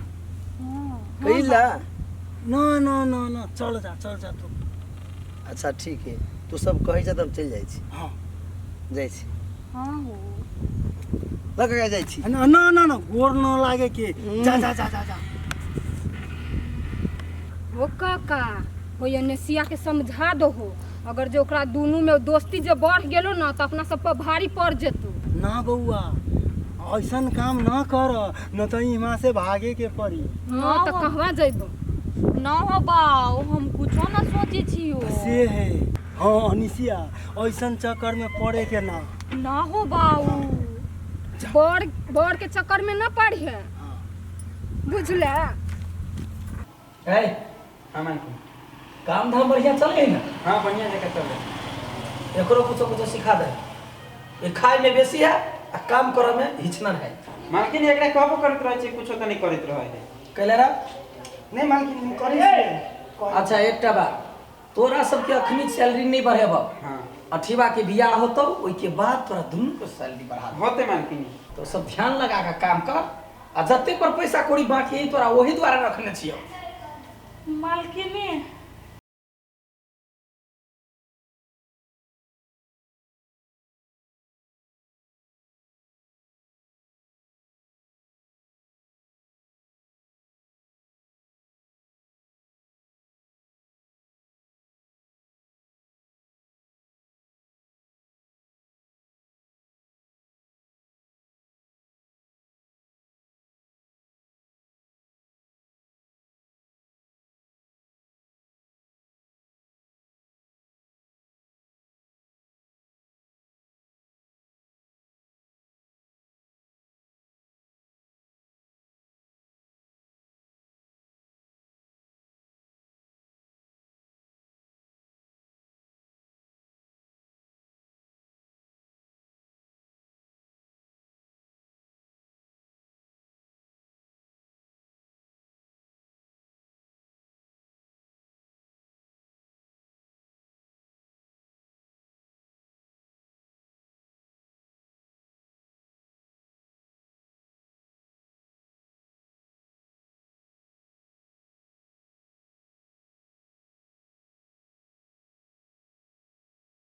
कहिला ना ना ना ना चल जा चल जा तू। अच्छा ठीक है, तू सब कहि जा त हम चल जाइ छी। हां जाइ छी। हां हो लग जाइ छी। ना ना ना ना गोर न लागे के, जा जा जा जा जा। हो काका हो ये नेसिया के समझा दो हो, अगर जो ओकरा दोनों में दोस्ती जो बढ़ गेलो ना तो अपना सब पर भारी पड़ जेतो। ना बउआ ऐसन काम ना कर, न तो यहाँ से भागे के पड़ी। हां तो कहवा जइबो? ना हो बाऊ हम कुछो ना सोचे छियो से है। हां अनिसिया ऐसन चक्कर में पड़े के ना। ना हो बाऊ बड़ बड़ के चक्कर में ना पड़िए। हां बुझला। ए हां मान काम धाम बढ़िया चल गई ना? हां बढ़िया जगह चल रहा। एकरो कुछो कुछो सिखा दे, ये खाए में बेसी है आ काम करे में हिचनर है। मालकिन एकरा कहबो करत रहै छै कुछो त नहीं करत रहै है। कहले रा नहीं मालकिन हम करै छी। अच्छा एकटा बात, तोरा सबके अखनी सैलरी नहीं बढ़ेबो। हां अठीवा के बियाह होतो ओइ के बाद तोरा दुनू के सैलरी बढ़ा होते मालकिन। तो सब ध्यान लगा के काम कर आ जते पर पैसा कौड़ी बाकी है तोरा वही द्वारा रखने छियो। मालकिन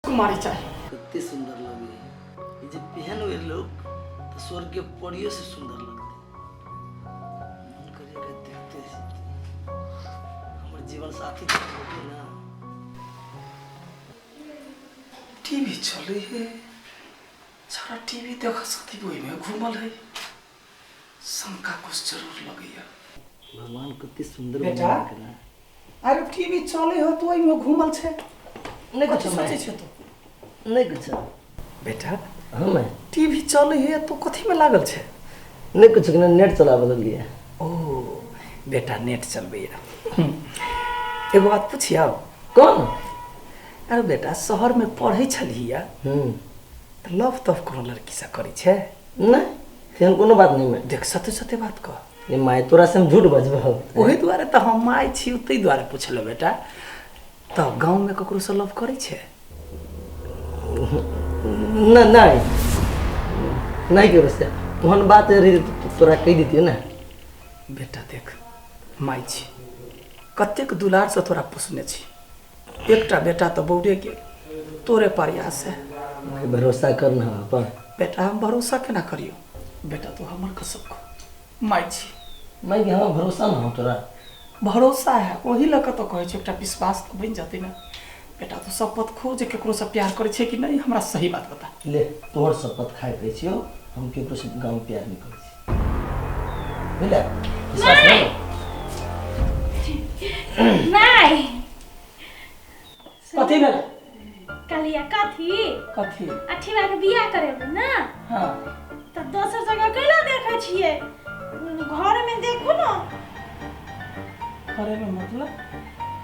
कुमारी चाहिए। कितने सुंदर लगे ये जे पहन हुए लोग तो स्वर्ग के परियों से सुंदर लगते। मन करेगा देखते हमारे जीवन साथी होते ना। टीवी चले है सारा टीवी देख सकती वही में घूमल है, शंका कुछ जरूर लगैया। भगवान कितने सुंदर बेटा। अरे टीवी चले हो तो वही में घूमल छे नहीं कुछ सोचे छे तो नहीं कुछ बेटा। हां मैं टीवी चले है तो कथी में लागल छे? नहीं कुछ ने नेट चलावे लगलिए। ओ बेटा नेट चलबैया। एगो बात पूछियो? कौन? अरे बेटा शहर में पढ़ै छलिया त लव तव कोनो लड़की से करै छे? नहीं तेहन कोनो बात नहीं। मैं देख सत्य सत्य बात कह। ये my तोरा से हम झूठ बजबो ओही दुआरे त हम my छी तै दुआरे पुछलो बेटा। त गांव में ककरो से लव करै छे? ना नहीं नहीं करो से तोहन बात रे तोरा कह देतियो ना। बेटा देख my छी कतेक दुलार से तोरा पोसने छी, एकटा बेटा तो बौरे गेल तोरे प्रयास है। मैं भरोसा करना अपन। बेटा हम भरोसा केना करियो बेटा, तू हमर कसम खो my छी। मैं के हम भरोसा ना हो तोरा? भरोसा है वही लऽ कऽ तो कहै छी, एकटा विश्वास तो बनि जतै ना बेटा। तू शपथ खो जे केकरो से प्यार करै छै कि नहीं, हमरा सही बात बता। ले तोहर शपथ खाए कहै छियो हम केकरो से गांव प्यार नहीं करै छी। बुझले? विश्वास नहीं नहीं कथी भेल? कहलिया कथी कथी अठीवा के बियाह करेबै ना। हां त दोसर जगह कैला देखै छियै, घर में देखू ना। घरे में मतलब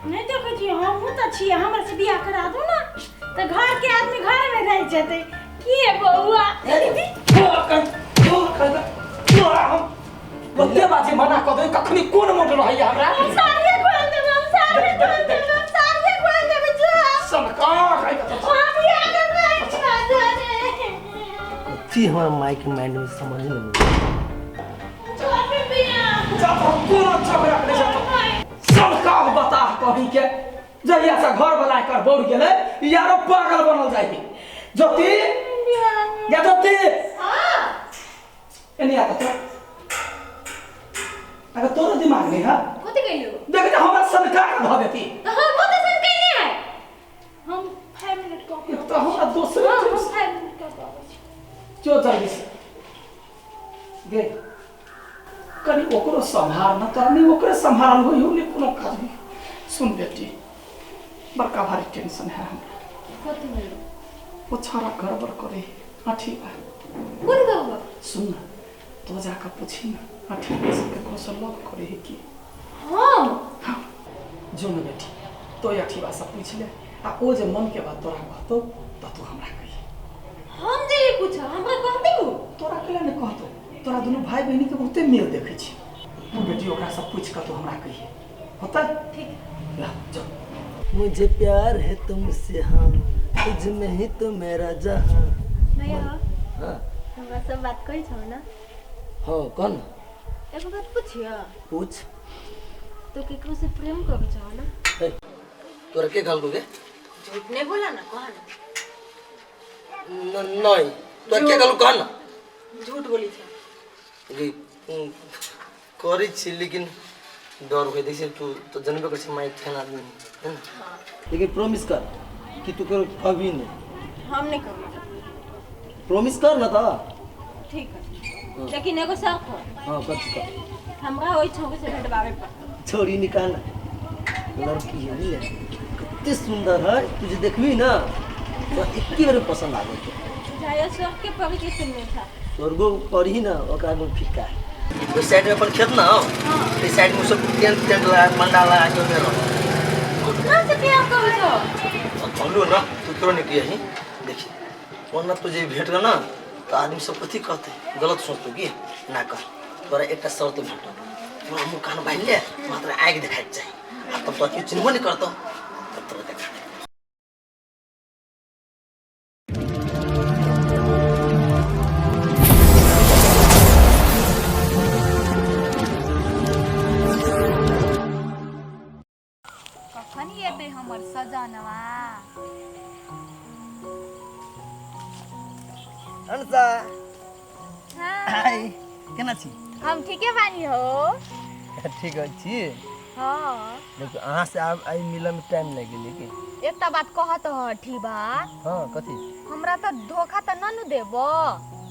नहीं देखै छियै, हमहूँ त छियै, हमरा से बियाह करा दू ना त घर के आदमी घर में रह जेतै। की है बउआ ओते बाजी मना क दे कखनी कोन मोट रहैया हमरा। हम सारे खोल देबै, हम सारे खोल देबै, हम सारे खोल देबै जो सनका खाइ के हम याद नहीं जाने कथी हमरा माई के माइंड में समझ नहीं। छोड़ बियाह जा तो कोन झगड़ा करे जा सनका बता कहीं के जहिया से घर वाला कर बौर गेलै यारो पागल बनल जाइ ज्योति या ज्योति। हां एनी आता तो अगर तोरो दिमाग नहीं है कथि कइलो देख जे हमरा सनका के ध देती। हां वो तो सन कइले है। हम 5 मिनट को तो हमरा दोसर हम 5 मिनट को आबै छी जो जल्दी से गे कनी ओकरो संभार न त नहीं ओकरे संभारल होई नहीं कोनो काज नहीं। सुन बेटी बड़का भारी टेंशन है हमरा। कथि भेल? वो छाड़ा गड़बड़ करे। हां ठीक है कोन गड़बड़? सुन ना तो जाकर पूछी ना अठीवा सबके कौशल लव करे है की। हां हां जो न बेटी तो अठीवा सब पूछ ले आ ओ जे मन के बात तोरा कहतो त तू हमरा कही। हम जे पूछ हमरा कहते हो तोरा केला ने कहतो, तोरा दुनू भाई बहिनी के बहुते मेल देखै छी। तू बेटी ओकरा सब पूछ के तू हमरा कही होता ठीक ला जो। मुझे प्यार है तुमसे हाँ तुझ में ही तो मेरा जहां। भैया हां हमरा सब बात कहि छौ ना? हां कौन एगो बात पूछियो? पूछ। तो केकरो से प्रेम करू छौ ना? ए तोरा के कहलको के? झूठ नहीं बोला ना, कह ना। नहीं तोरा के कहलको कह ना। झूठ बोली छौ। गे करै छी लेकिन डर होय देखै तू तो जनबे कर छी माइक ठेन आदमी है ना। हां लेकिन प्रॉमिस कर कि तू करो कभी नहीं। हम नहीं करू। प्रॉमिस कर ना त ठीक है लेकिन एगो शर्त हो। हां कथी कर? हमरा ओइ छौके से भेटबावे पर। छोड़ी निकाल लड़की है बुझले कितने सुंदर है तुझे देखबी ना तो एक बार पसंद आ गई। जाया स्वर्ग के परी के सुनने था। स्वर्गो परी ना ओकरा में फीका है। उस साइड में अपन खेत ना हो इस साइड में सब टेंट टेंट लगा मंडा लगा के में रहो। उतना से प्यार करू छौ? कहलू ना तू क्यों निकली ही देखी वरना तुझे भेट ना तो आदमी सब कथी कहते गलत सोचतो की ना कर। तोरा एकटा शर्त भेटो तोरा मुँह कान बान्हि ले मात्र आँखि देखाइके चाही आ तब तो केओ चिन्हबो नहीं करतो तब तोरा देखा। कखन एतै हमर सजनवा? अनसा हां हाय केना छी? हम ठीके बानी हो। ठीक छी? हां देखो अहाँ से आब आई मिलऽ में टाइम लागि गेलै कि एकटा बात कहत ह ठीबा। हां कथी? हमरा त धोखा त न नु देबो।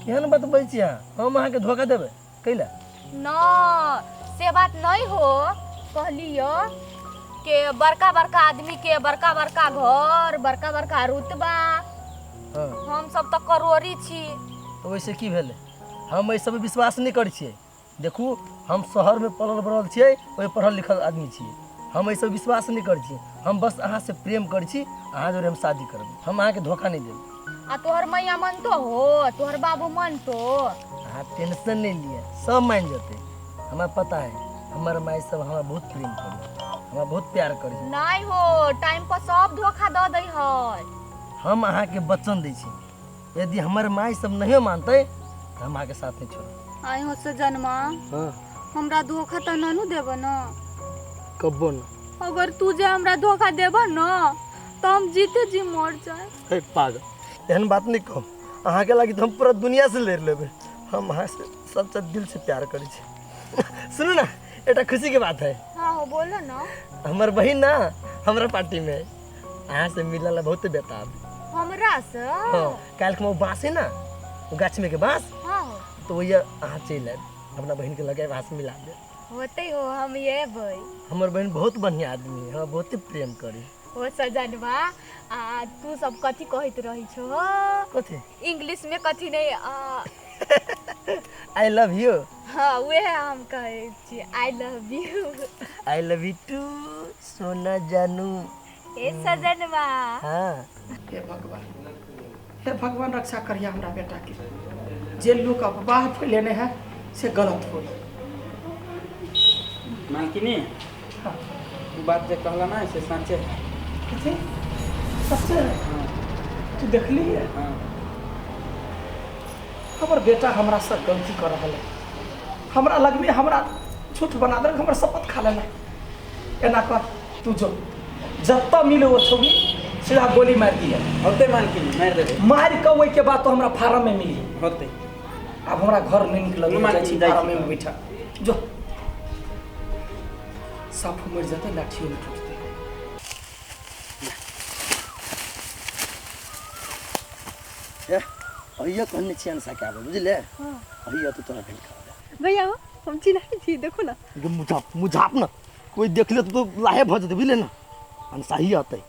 केहन बात बजै छी अहाँ? हम अहाँ के धोखा देबै कैला? न से बात नहीं हो। कहलियो के बड़का बड़का आदमी के बड़का बड़का घर बड़का बड़का रुतबा। हां हम सब त करोड़ी छी। तो वैसे की भेलै? हम एहि सब विश्वास नहीं करै छियै। देखू हम शहर में पलल बढ़ल छियै, ओहि पढ़ल लिखल आदमी छियै। हम एहि सब विश्वास नहीं करै छियै। हम बस अहाँ से प्रेम करै छी, अहाँ जोरे हम शादी करबै। हम अहाँके धोखा नहीं देबै। आ तोहर मैया मनतो हो, तोहर बाबू मनतो? अहाँ टेंशन नहीं लिअ, सब मान जेतै। हमरा पता है हमर माय सब हमरा बहुत प्रेम करै, हमरा बहुत प्यार करै। नहीं हो टाइम पर सब धोखा दऽ दै है। हम अहाँके वचन दै छी यदि हमर माय सब नहीं मानतै तऽ हम अहाँके साथ नहीं छोड़ब। आइ हो सजनमा। हाँ हमरा धोखा त ननु देब न? कब्बो न। अगर तू जे हमरा धोखा देब न तो हम जीते जी मर जाए। हे पागल एहन बात नहीं कहू। अहाँके लागि तऽ हम पूरा दुनिया से लड़ि लेबै। हम अहाँ से सबसे दिल से प्यार करै छी। सुनू ना एकटा खुशी के बात है। हाँ हो बोलो ना। हमर बहिन ना हमरा पार्टी में है, अहाँ से मिलल ला बहुत बेताब। हमरा से? हाँ काल्हि के बाँस है ना वो गाछ में के बाँस। हाँ तो वही अहाँ चलि आयब अपना बहिन के लगायब, अहाँ से मिला देब। होते हो, हम एबै। हमर बहन बहुत बढ़िया आदमी है, हमरा बहुते प्रेम करी। हो सजनवा, आ तू सब कथी कहैत रही छो? कथी? इंग्लिश में कथी नहीं I love you. हाँ, वह हम कहै छी, I love you. I love you too सोना जानू। ए सजनवा। हाँ। हे भगवान, हे भगवान रक्षा करिया हमरा बेटा के। जे लोग अफवाह फैलेने है से गलत हो। मालकिनी, हाँ। उ बात जे कहला ना से सच्चे है। कथी सच्चे है? तू देखली है? हाँ। हमर बेटा हमरा से गलती कर रहल है, हमरा लगमे हमरा झूठ बना देलक, हमर शपथ खा लेना। एना कर तू जो जत्ता मिले वो छौड़ी सीधा गोली मार दिया। होते मालकिनी, मार देबे। मार के ओहि के बाद तो हमरा फार्म में मिली। होते। अब हमरा घर नहीं निकल, मालकिनी, जाइ छी जाइ छी। फार्म में बैठा जो साफ मर जाते, लाठियों में टूटते। ए अहिया कहने छियन सा के आबै, बुझले? अहिया तो तोरा भेंट करबै। भैया हो, हम चिन्है छी, देखो ना। गे मुझाप मुझाप ना, कोई देख ले तो लाहे भऽ जेतै, बुझले ना? अनसाही अतै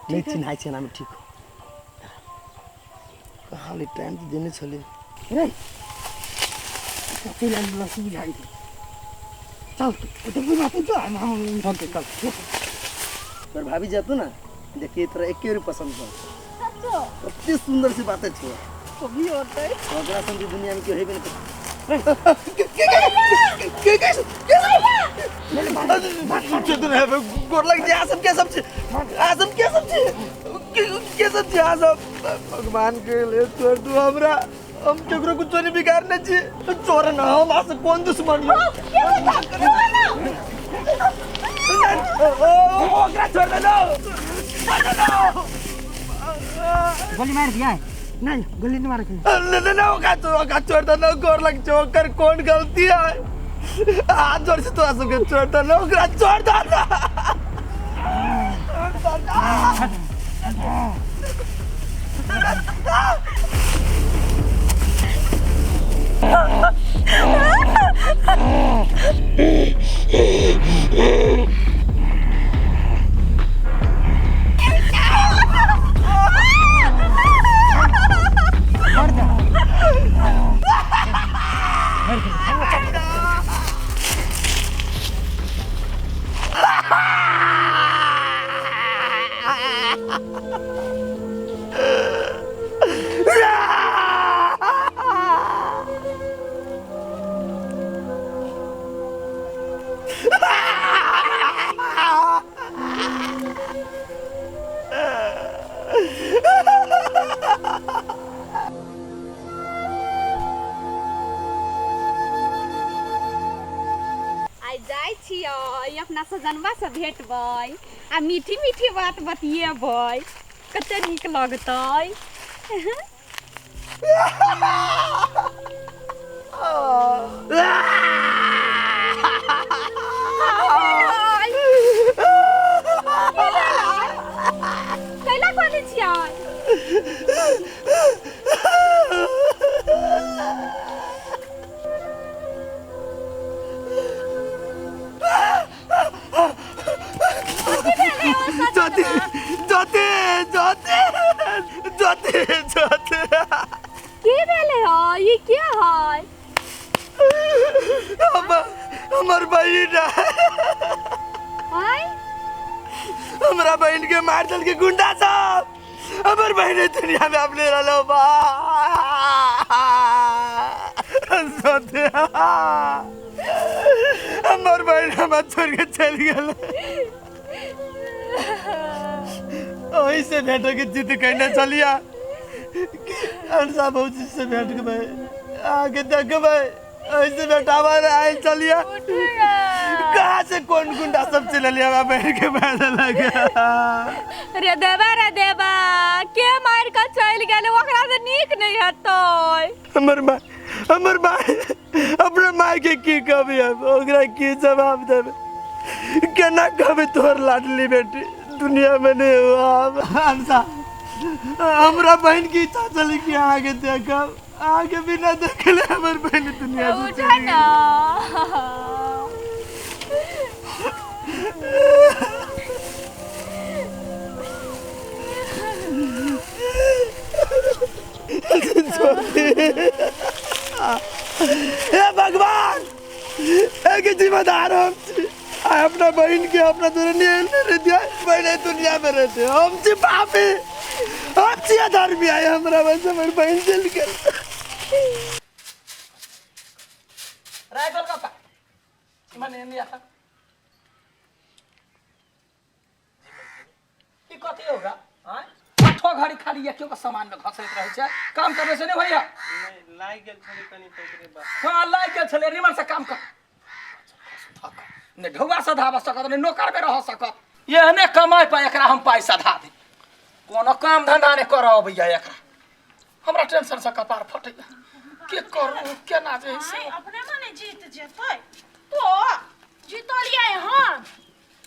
नहीं चिन्हाइ छै ना, ठीक हो। कहाँ ले टाइम तो देने छले रे, कथी लाइन लसी बुझाइ दे। चल तू देखबी ना, तू जा, हम होते चल। तोर भाभी जातू ना, देखिए तोरा एके बेर पसंद कर। सच्चो? कते सुंदर से बातें छो। कभी होतै ओकरा संग दुनिया में केओ हेबे नहीं। गोर लग जाए आसम के सब आसम के सब के सब आसम भगवान के लिए छोड़ दू हमरा, हम केकरो कुछ नहीं बिगाड़ने छी, छोड़ ना हम आस कौन दुश्मन है? ओकरा छोड़ दे नो, गोली मार दिया है। नहीं गोली नहीं मार के नहीं नहीं, ओकरा छोड़ दे नो, गोर लग जाए, ओकर कौन गलती है? हाथ जोड़ से तो आसम के छोड़ दे नो, ओकरा छोड़ दे ना। आइ जाइ छियै अपना सजनवा से भेटबै आ मीठी मीठी बात बतियेबै, कते नीक लगतै। कैला कहने छियै? ज्योति ज्योति ज्योति ज्योति ज्योति की भेलै हो? ई के है? हमर बहिन आय, हमरा बहिन के मार दल के गुंडा सब, हमर बहिन दुनिया में अपने रहलो बा। ज्योति हमर बहिन हमरा छोड़ के चल गेल, ओही से भेंट के जिद करने चलिया कि अनसा भौजी से भेंट के भाई आगे देखबै, ऐसे बेटावा आयल चलिया कहाँ से कौन गुंडा सब चल लिया हमरा बहिन के मारे लगे। रे देवा रे देवा, के मार के चल गेल? ओकरा से नीक नहीं हेतै। हमर माय, हमर माय अपना माय के की कहबै, हम ओकरा की जवाब देबै? केना कहबै तोहर लाडली बेटी दुनिया में नहीं हुआ। हमरा बहन की इच्छा चली कि आगे देखब, आगे बिना देखले हमर बहन दुनिया से उठा चली ना। हे भगवान, एक जिम्मेदार हम छी। आ अपना बहन के अपना दुनिया नहीं दिया, बहन दुनिया में रहते हम छी पापी, हम छी अधर्मी। आए हमरा बस हमर बहन चल गेल। राय गोलगप्पा मने नहीं आता ई कथी होगा? आँय आठो घड़ी खाली एक के सामान में घसैत रहै छै, काम करबै से नहि होइया। नहि लागि गेल छलै कनि तऽ ओकरे बाद। हाँ लागि गेल छलै, निमन से काम कर। ने ढौआ सधाबऽ सकत ने नौकर में रह सकत। एहने कमाइ पाइ एकरा हम पाइ सधा दे, कोनो काम धंधा नहि करऽ अबैया एकरा। हमरा टेंशन से कपार फटैया, के करू केना जे से। अपने मने जीत जेतै तो जीतलियै हम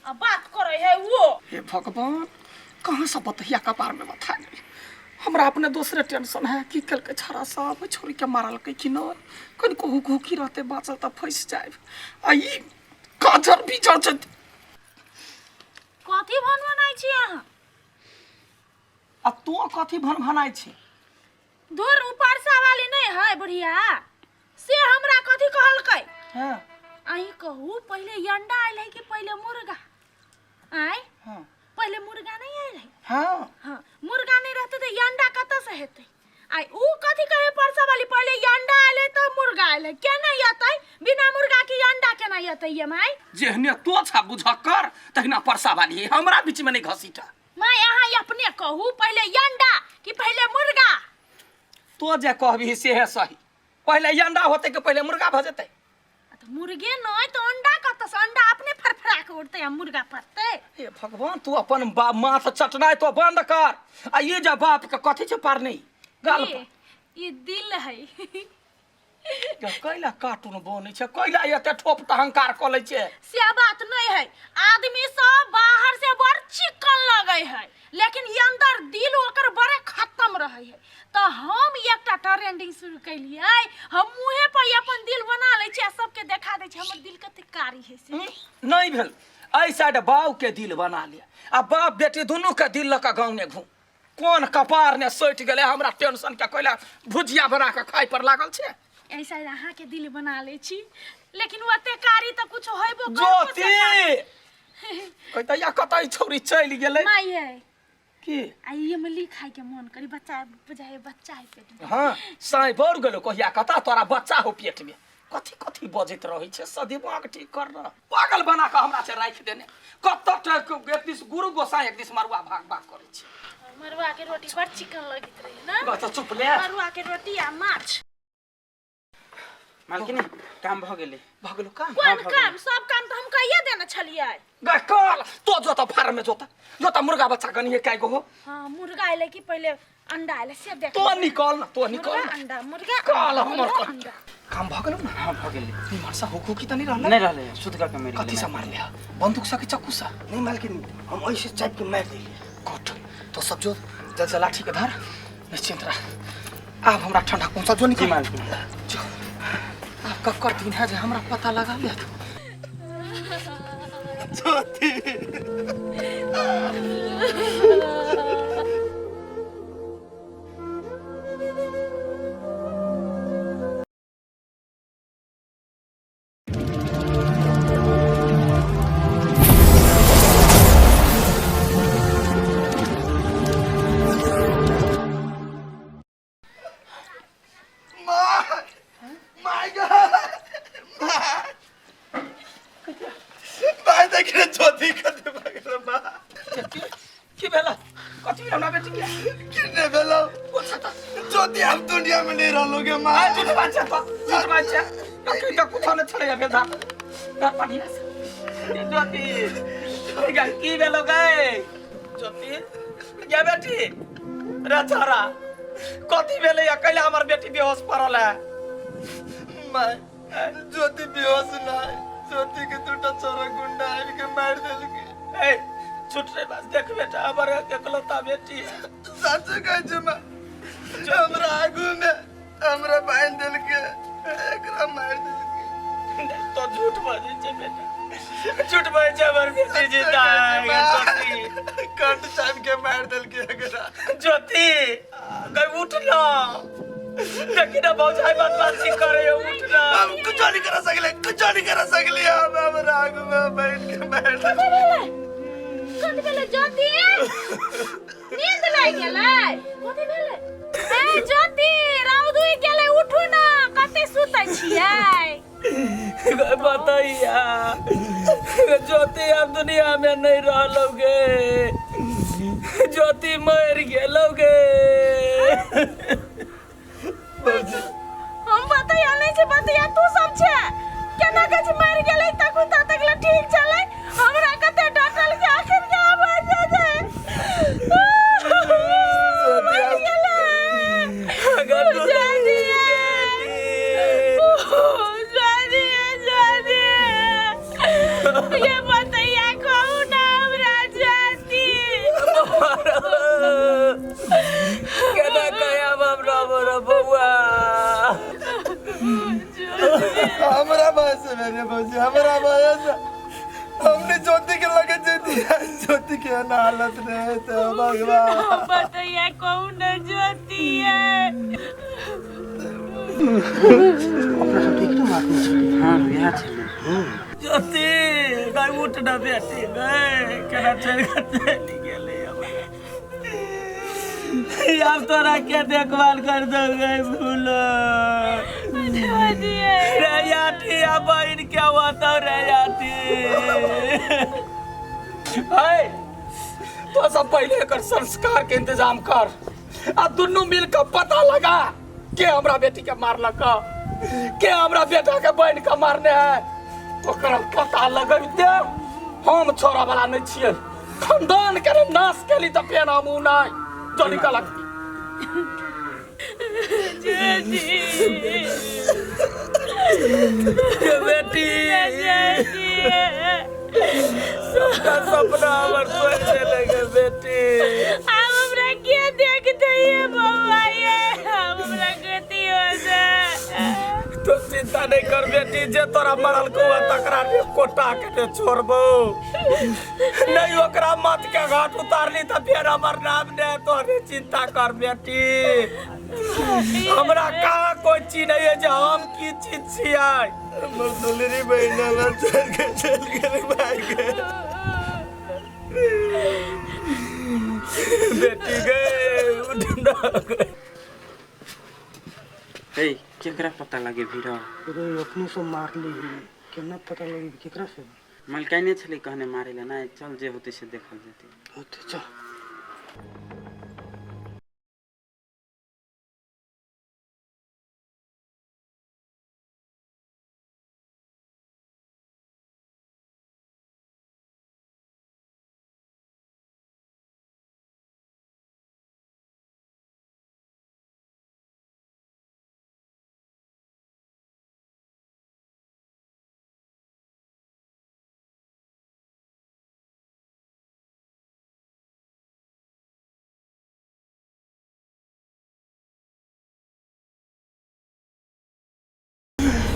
आ बात करे है वो। हे भगवान, कहाँ से बतहिया कपार में बथा गेल। हमरा अपने दोसरे टेंशन है कि कलके छाड़ा साहब छोरी के मारलकै कि नहि, कनिको हुक हुकी रहते बाँचल तऽ फँसि जायब। आ ई काजर बीजर छै। कथी भन बनाइ छी अहाँ? आ तू कथी भन भनाइ छी? धुर ऊपर वाली नहीं है बुढ़िया से हमरा कथी कहलकै। हाँ अहीं कहू पहिले अंडा आयल है कि पहिले मुर्गा? आय हाँ पहिले मुर्गा नहीं आयल है। हाँ हाँ मुर्गा नहीं रहते तो अंडा कतऽ से हेतै? आय ऊ कथी कहे परसा वाली पहिले अंडा आयल है तब मुर्गा आयल है, केना एतै बिना मुर्गा के अंडा केना एतै ये माय? जेहने तो छा बुझक्कर तहिना परसा वाली हमरा बीच में नहीं घसीटा। माय अहाँ अपने कहू पहिले अंडा कि पहिले मुर्गा? तो जे कहबी से है सही, पहिले अंडा होते कि पहिले मुर्गा भऽ जेतै? तऽ मुर्गे नहीं तो अंडा कतऽ से? अंडा अपने फरफरा के उड़तै आ मुर्गा फरतै। हे भगवान, तू अपन बाप माथ चटनाइ तो बंद कर। आ ये जे बाप के कथी छै पारनी गाल पर? ई दिल है। कैला कार्टून बनै छै, कैला एते ठोप अहंकार कऽ लै छै? से बात नहीं है, आदमी सब बाहर से बड़ चिकन लगै है लेकिन ई अंदर दिल ओकर बड़े खत्म रहै है। तऽ हम एकटा ट्रेंडिंग शुरू केलियै, हम मुँहे पर अपन दिल बना लै छियै आ सबके देखा दै छियै हमर दिल कते कारी है से। नहीं भेल, एहि साइड बाप के दिल बना लिया आ बाप बेटी दुनू के दिल लऽ कऽ गाँव घूम। कोन कपार ने सटि गेलै हमरा टेंशन के, कैला भुजिया बना कऽ खाइ पर लागल छै। एहि साइड अहाँ के दिल बना लै छी लेकिन ओते कारी तऽ कुछ होइबो ज्योति कहता या कतऽ छौरी चलि गेलै। माय है की आ इमली खाइ के मन करी, बच्चा बुझाइ बच्चा है पेट में। हाँ साँय बढ़ गेलो कहिया कता तोरा बच्चा हो पेट में। कथी कथी बजैत रहै छै, सदिमाग ठीक कर न, पागल बना कऽ हमरा से राखि देने। कतऽ एक दिस गुरु गोसाई एक दिस मरुआ भाग भाग करै छै। मरुआ के रोटी बड़ चिकन लगैत रहे ना। तऽ चुप ले। मरुआ के रोटी आ माछ। मालकिनी काम भऽ गेलै। भऽ गेलो काम? कोन काम? सब काम तऽ हम कहिए देने छलियै। गे कल तो जोता फार्म में जोता जोता मुर्गा बच्चा गनिए काय गो हो। हाँ मुर्गा आइले कि पहिले अंडा आइले से देख। तो निकल ना, तो निकल मुर्गा ना। अंडा, मुर्गा कल अंडा, हमर मुर्गा कल। अंडा। काम भऽ गेलो ना? हाँ भऽ गेलै। निमन से हुक हुकी त नहीं रहलै? नहीं रहलै, शुद्ध कऽ के मारि कथी से गेलै। मारले? बंदूक से कि चक्कू से? नहीं मालकिनी, हम ऐसे चाप के मारि देलियै। गुड, तो सब जो जल से लाठी के धर, निश्चिंत रह। आब हमरा ठंडा कौन सा जो निकल। जी मालकिनी। जो आब कक्कर दिन है जे हमरा पता लगा लेत। ज्योति की भेला? कथी भेला हमरा बेटी के? की नहि भेलौ? ज्योति हम दुनिया में नहीं रहलो गे माँ। झूठ बात छै तो, झूठ बात छै। अखन तऽ कुछो नहि छलैया भेल धार। धार बढ़िया से। ज्योति, गे की भेलो गे? ज्योति, गे बेटी। रे छोरा, कथी भेलैया? कैला हमर बेटी बेहोश पड़ल है? माय, ज्योति बेहोश नहि, ज्योति के दूटा छोरा गुंडा आबि के मारि देलकै। ए, छूट रे बस देख बेटा, हमर एकलौता बेटी है। सच कहै छी माय, हमरा आगू में हमरा बांध देलके, एकरा मार देलके। तो झूठ बाजै छै बेटा, झूठ बाजै छै। हमर बेटी जिंदा है ज्योति। कट चाप के मार देलके एकरा। ज्योति गई, उठ ना, देखी ना भौजाई बदमाशी करे, उठ ना। हम कुछ नहीं कर सकले, कुछ नहीं कर सकले हम। हमरा आगू में बैठ के मार देलके। कथी भेलै ज्योति? नींद लागि गेलै? कथी भेलै? ए ज्योति, राउद उगि गेलै, उठू ना, कते सुतै छियै? बताइया ज्योति, अब दुनिया में नहीं रहलो गे, ज्योति मर गेलो गे। हम बतैया नहीं छै, बतैया तू सब छै। केना के छै मरि गेलै? तखन तक ले ठीक छलै, हमरा कते डटल के आखिर के आवाज जे मरि गेलै। अगर तू ज्योति, ज्योति, ये बतैया कहू ना हमरा ज्योति। केना कहब हमरा बड़ा बउआ? हमरा बस मेरे भौजी, हमरा बस हमने ज्योति के लगे जेती, ज्योति के ना हालत रहे तो भगवान। बतैया कहू ना ज्योति है। अपना सब ठीक ने आदमी छलै? हाँ, इएह छलै। ज्योति गई, उठ ना बेटी गई, केना चलि चलि गेलै? अब तोरा के देखभाल कर दो गई भूलो रे याटी, आ बहिन के होतो रे याटी? है तो सब पहले एकर संस्कार के इंतजाम कर आ दुनू मिल के पता लगा के हमरा बेटी के मारलक, के हमरा बेटा के बहिन के मारने है। ओकरा पता लगैते हम छोड़ा वाला नहीं छियै। खानदान के नाश केली तऽ फेर हम उ नहि जो निकलक। के बेटी, सबका सपना हमर तोड़ि देलक गे बेटी। आब हमरा के देखते ये बौआ? ये आब हमरा गति हो जाए। तो चिंता नहीं कर बेटी, जे तोरा मरल को तकरा ने कोटा के ने छोड़बो नहीं। ओकरा मत के घाट उतारली तऽ फेर हमर नाम ने। तोरे चिंता कर बेटी, हमरा कहाँ कोई चीज नहीं है जे हम की चीज छियै। हमर दुलरी बहिन हमरा चल के चल गेलै भाई के। बेटी गए, उठ ना गए। हे, केकरा पता लगे भीड़? रे, अपने सब मारली, केना पता लगे केकरा से? मलकाइने छलै कहने मारे ला। ना चल, जे होतै से देखल जेतै। होते, चल।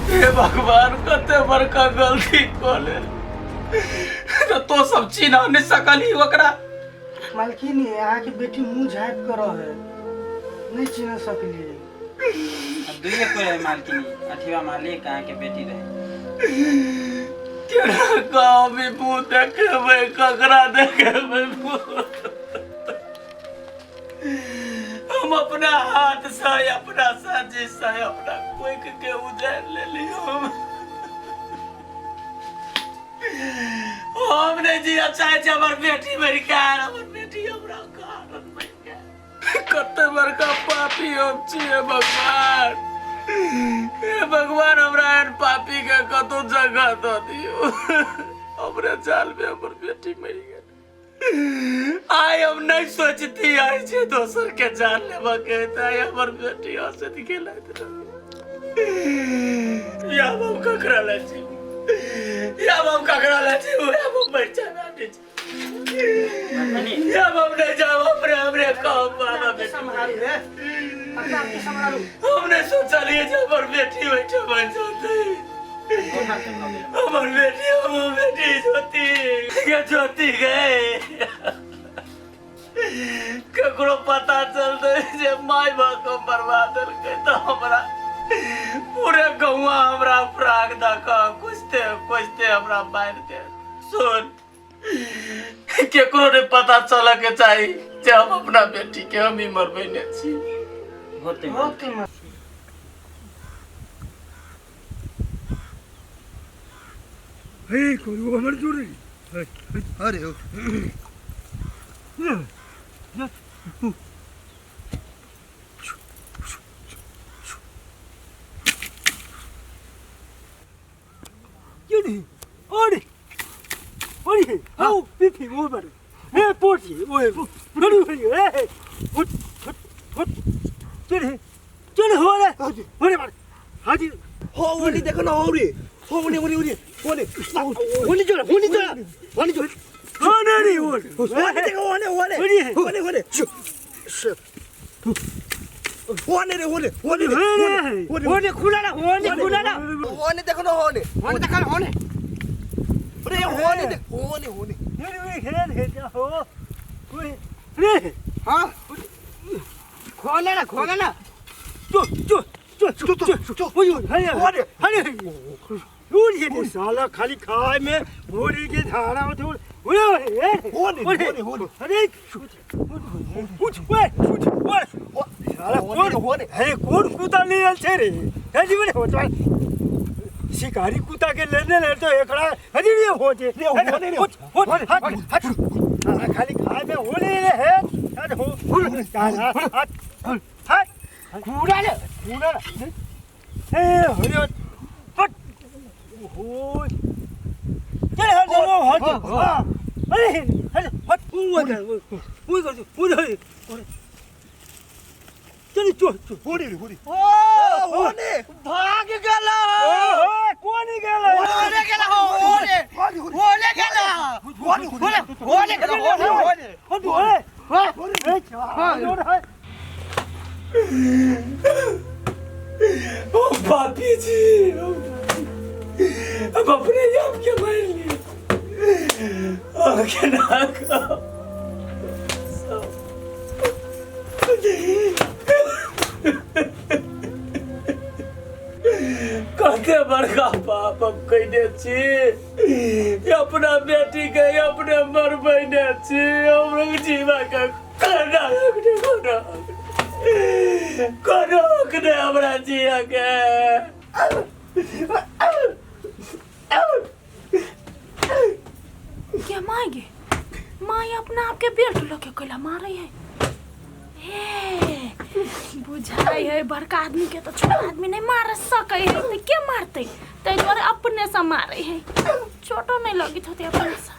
हे भगवान, कते बड़का गलती कऽ लेल तो तो सब चिन्ह नहीं सकली ओकरा। मालकिनी, अहाँके बेटी मुँह झाँपि कऽ रहै, नहि चिन्ह सकलियै। अब दुइये कोइ रहे मालकिनी, अठिवा मालिक, अहाँके बेटी रहे। केना गाँव में मुँह देखेबै? ककरा देखेबै मुँह? हम अपना हाथ से, अपना साजिश से अपना कोइख के उजाड़ लेली। हम नहीं जिया चाहे छी हमर बेटी मरि के, हमर बेटी हमरा कारण मरि के। कते बड़का पापी हम छियै भगवान। हे भगवान, हमरा एहन पापी के कतौ जगह दऽ दियौ। हमरे जाल में हमर बेटी मरि गेल। आइ हम नहीं सोचती आइ जे दोसर के जान लेबऽ के तऽ आइ हमर बेटी हँसैत खेलैत रहै। या हम ककरा लए जीबू? या हम ककरा लए जीबू? या हम मरि जायब। या हम नहीं जाब। हमरे हमरे कहब बाबा बेटी सम्हारू रे, अपना आपके सम्हारू। हम नहीं सोचलिए जे हमर बेटी ओहिठाम जेतै। हमर बेटी, हमर बेटी ज्योति गे, ज्योति गे, ककरो पता चलतै जे माय भऽ कऽ मरवा देलकै तऽ हमरा पूरे गौआ हमरा प्राग दऽ कऽ कुछते कुछते हमरा मारि देत। सुन, केकरो नहीं पता चलऽ के चाही जे हम अपना बेटी के हम ही मरबेने छी। होते हे करू हमर जुड़ी। अरे हो। अरे अरे आओ पीपी वो बड़े हे पोटी ओए बड़ी बड़ी ए उठ उठ उठ, चल चल हो रे हो रे हाजी हो ओनी देखो ना, हो रे हो ओनी ओनी ओनी ओनी ओनी जो ओनी जो ओनी जो हो नहीं हो ओनी देखो ओनी ओनी ओनी ओनी ओनी रे ओनी ओनी ओनी ओनी खुला ना ओनी खुला ना ओनी देखो ना ओनी ओनी देखो ना ओनी अरे ओनी देख ओनी ओनी रे खेल खेल हो ओए रे हां खोले ना खोले ना चो चो चो चो चो चो ओए हरे हरे ओए साला खाली खाए में भोरी के धारा उठ ओए ओए ओए ओए अरे उठ ओए उठ ओए साला कोन हे कोन कुत्ता ले आल छे रे हे जीवन हो तो शिकारी कुत्ता के लेने ले तो एकड़ा हजी रे हो जे रे हो रे उठ उठ हट हट साला खाली खाए में होले रे हे हट हो हट हट कूड़ा ले कूड़ा ले ए हरे पट हो चल हट हो हट अरे हट हट ऊ कर ऊ कर ऊ कर चल चो चो होरी रे होरी ओ होने भाग गेला। ओ कोन गेला होने गेला होने होने गेला होने होने गेला होने होने होने होने। ओ पापी जी, अब अपने आप के मार लिए आगे ना खाओ। कते बड़का पाप हम कइने छी, अपना बेटी के अपने मरबैने छी। हमरा जीवा के कोना कोना कोनो हक नहि हमरा जिया के। क्या माय गे माय अपना आपके बेल्ट लके कैला मारे है। हे बुझाई है बड़का आदमी के तो छोटा आदमी नहीं मार सके है तो के मारते, ताहि दुआरे अपने से मारे है। चोटो नहीं लगित होते अपने से।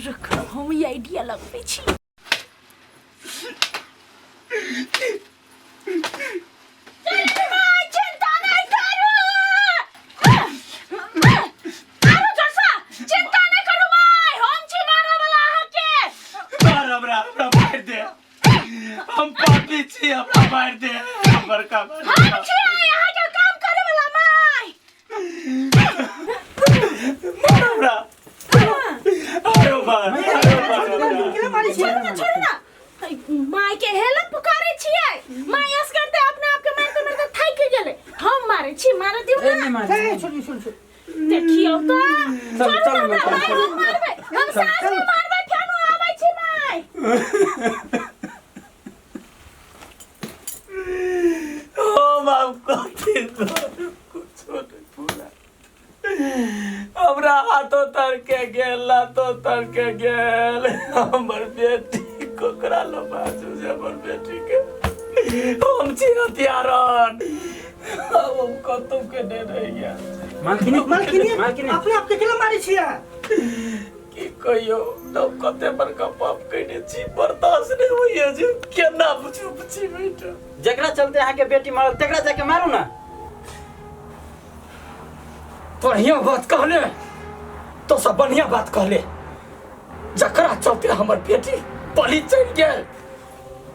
रुक हम ई आइडिया लगबै छी। चिंता नहीं करू, आरो जोरसँ चिंता नहीं करू माय, हम छी मारऽ वाला अहाँके। मार हमरा, हमरा मारि दे, हम पापी छी, हमरा मारि दे, हम बड़का हम छी अहाँके काम करे वाला माय। मार हमरा, आरो मार, आरो मार। छोड़ू ना छोड़ू ना, माय के हेला पुकारे छियै। माय असगर ते अपना आप के मारते मारते थाकि गेलै। हम मारे छी, मारे दियौ ना। ए छोड़ छोड़ छोड़ देखियौ त चल चल छोड़ू ना हमरा माय, हम मारबै, हम साँझ मे मारबै, फेनो आबै छी माय। ओ बाप कथी करू, कुछो नहीं पूरा। हमरा हाथो तर के गेल, लातो तर के गेल। हमर बेटी ककरा लो बाजू जे हमर बेटी के हम छी हथियारन। अब हम कतौ के नहीं रहि गेल। मालकिनी मालकिनी मालकिनी अपने आप के केना मारै छियै? की कहियौ, तब कते बड़का पाप कयने छी, बर्दाश्त नहीं होइए जे केना चुप छी बेटा। जकरा चलते अहाँके बेटी मरल तकरा जाके मारू ना। बढ़िया बात कहले तो सब बढ़िया बात कहले। जकरा चलते हमर बेटी बलि चढ़ि गेल,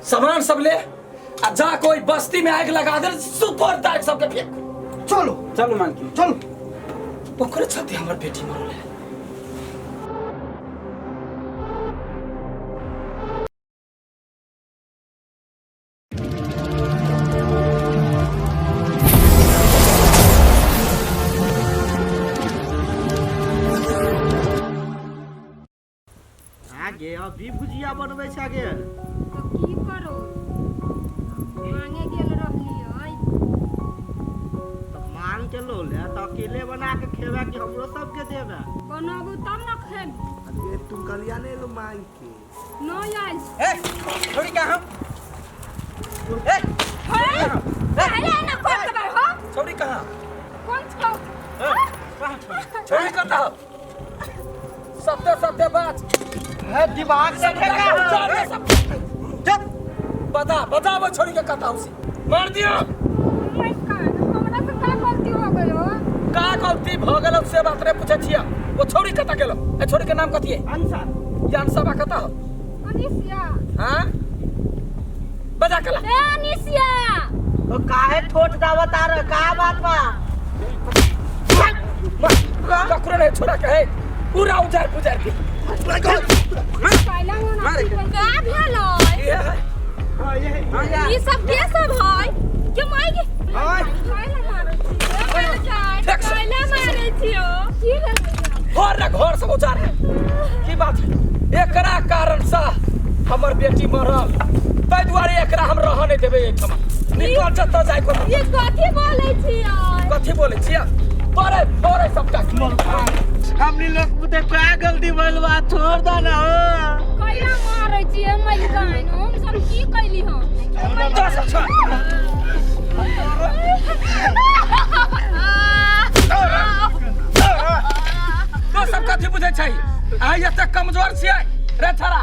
सामान सब ले आ जा कोई बस्ती में आग लगा दे सुपर तार सबके फेंक। चलो चलो मालकिन चलो। ओकरे चलते हमर बेटी मरल है। आगे अभी भुजिया बनबै छै आगे। तो की करो, मांगे गेल रहलियै। तो मांग के लो ले तो अकेले बना के खेबे कि हमरो सबके देबे? बनाबू तब न खेबू। अरे तुम कलिया ने लो मांग के नहीं आयल। ए छोड़ी का हम ए अरे ना कौन के बार हो? छोड़ी कहां? कौन छौ? कहां छोड़ी? छोड़ी कता? सत्य सत्य बात है, दिमाग से ठेका। चुप बता बता वो छोड़ी के कता उसी मार दियो। हमरा से का गलती हो गयो? का गलती भ गेल से बात रे पूछे छिया। वो छोड़ी कता गेलो? ए छोड़ी के नाम कथि है? अंसा। ये अंसा बा कता हो? अनिसिया। हां बजा कला। ए अनिसिया ओ काहे ठोट दावत आ रहा? का बात बा? ककरो नहीं छोड़ा के है पूरा उजार पुजार के। का भेलै? ई सब के सब है के माय के काला मारै छियो की भेलै? घर न घर सब उजार है। की बात है? एकरा कारण से हमर बेटी मरल, ताहि दुआरे एकरा हम रह नहीं देबै एहिठाम। निकल जतऽ जाय को। ई कथी बोलै छियै? कथी बोलै छियै? तोरे तोरे सबटा हमनी लोग बुते का गलती भइल बा, छोड़ द ना हो। कैला मारै छियै मलकाइन? हम सब की कैली हम? दस अच्छा तो सब कथी बुझै छै? आइ एते कमजोर छियै रे छड़ा।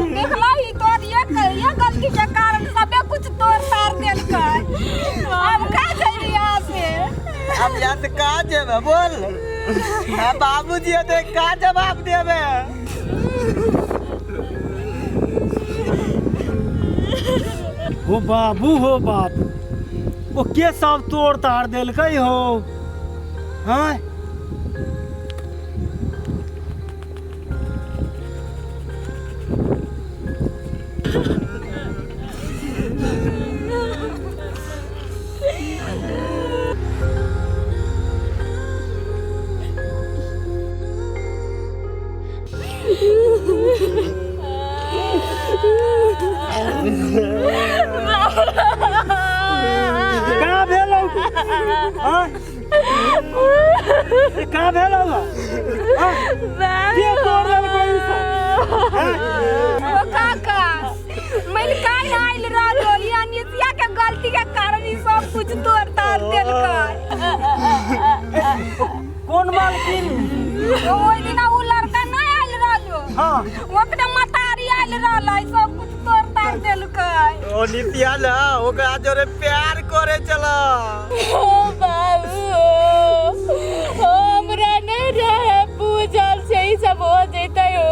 देखला ही तोर ये गलती के कारण सबे कुछ तोड़ तार देलकै। अब का जइबी यहाँ से? अब यहाँ से का जेबे बोल? बाबूजी तो का जवाब देबे? हो बाबू हो बाबू, वो के सब तोड़ तार देलकै हो? हाँ का भेल हौ? के तोड़ देलको ई सब? ओ काका, मलिकाइन आयल रहलो, ई अनितिया के गलती के कारण ई सब कुछ तोड़ ताड़ देलकै। कोन मालकिन? ओहि दिना उ लड़का नहि आयल रहलो। हाँ। ओकरे मतारी आयल रहलै, सब कुछ तोड़ ताड़ देलकै। ओ नितिया ना ओकरा जोरे प्यार करे चला। ओ बाबू, हमरा नहीं रहे पूजल से ई सब हो जैतै हो।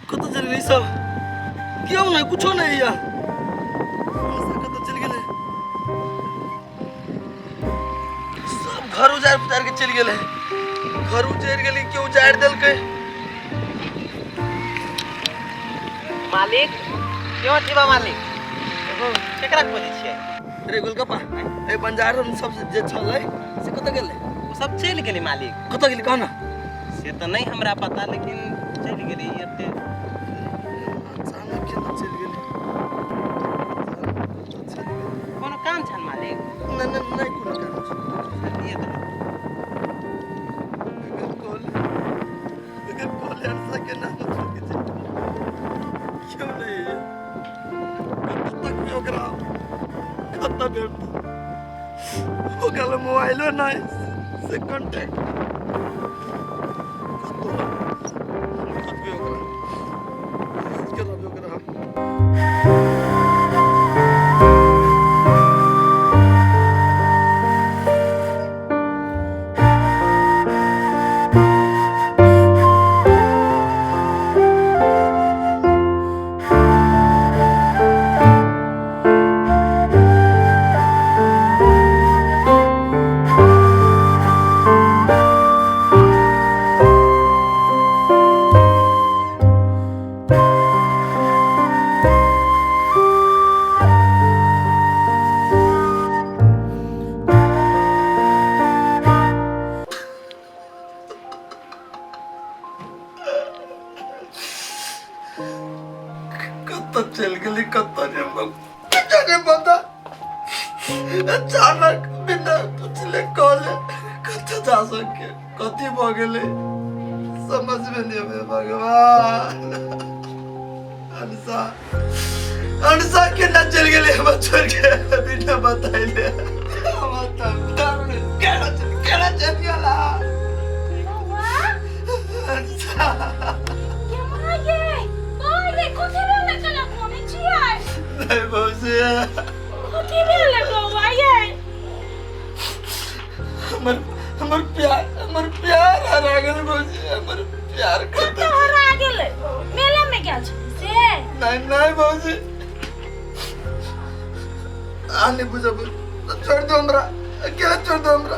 कतऽ चलि गेलै सब? क्यों नहीं कुछो नहीं या कतऽ चलि गेलै सब? घर उजाड़ पुजाड़ के चलि गेलै। घर उजड़ि गेलै, केओ उजाड़ि देलकै। मालिक क्यों जीवा मालिक, एगो केकरा खोजै छियै? रे गोलगप्पा, ए बंजार हम सब जे छलै से कतऽ गेलै? ओ सब चलि गेलै मालिक। कतऽ गेलै कह ना? से तऽ नहि हमरा पता, लेकिन चलि गेलै एते अचानक केना चलि गेलै? कोनो काम छन मालिक? नहि नहि नहि, कोनो काम छै। दिअ तऽ। एकर कहले, एकर कहले अनसा के नाम छोड़ के चलि गेलै। क्यों नहीं है? कतऽ तक भी ओकरा कतऽ भेटतै? ओकरा लग मोबाइलो नहि से कॉन्टैक्ट कतऽ खोजबै ओकरा? खोज के रहबै ओकरा हम। कतऽ चलि गेली, कतऽ नहि, हमरा कुछो नहि पता। अचानक बिना पूछले कहले कतऽ जा सके? कथी भऽ गेलै समझमे नहि अबै। भगवान, अनसा, अनसा केना चलि गेलै हमरा छोड़ि के बिना बताइले? हमर तऽ केना चलि गेला अनसा? कथी भेलै? केना कोने छियै? नहि भौजी। कथी भेलै बौआ यै? हमर हमर प्यार, हमर प्यार हरा गेल भौजी, हमर प्यार। कतऽ हरा गेलै? मेला में गेल छली से? नहीं नहीं भौजी, आ नहीं बुझब, छोड़ दो हमरा, अकेला छोड़ दो हमरा।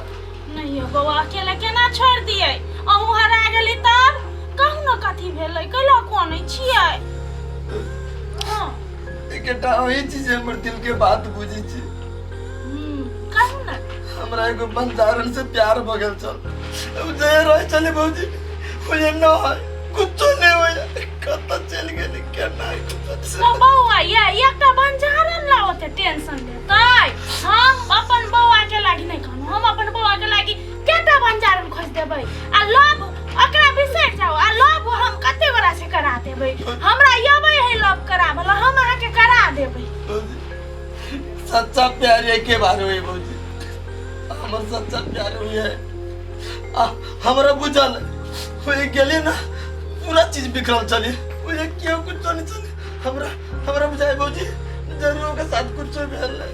नहीं यौ बौआ, अकेला केना छोड़ दियै? अहूँ हरा गेली तब? कहू ने, कथी भेलै? कैला कोने छियै? हाँ। एकेटा वही चीज हमर दिल के बात बुझी छी। कहू ने। हमरा एगो बंजारन से प्यार भ गेल छल। उ जे रहे छलै भौजी, ओ न है, कुछो नहीं होय। कतऽ चलि गेली, केना? तो बौआ ये, एकटा बंजारन ला ओते टेंशन लेतै? हम अपन बौआ के लागी नहीं कहलहुँ, हम अपन बौआ के लागी केटा बंजारन खोज देबै। आ लव ओकरा बिसरि जाउ, आ लव हम कते गोरा से करा देबै। हमरा अबै है लव कराबऽ ला, हम अहाँके करा देबै। सच्चा प्यार एके बार हुई भौजी, हमर सच्चा प्यार हुई है। आ हमरा बुझल हुई गेली ना, पूरा चीज बिखरल चली, ओए केओ कुछ नहीं चली। हमरा हमरा बुझाय भौजी, जरूर ओकर साथ कुछ भेल है।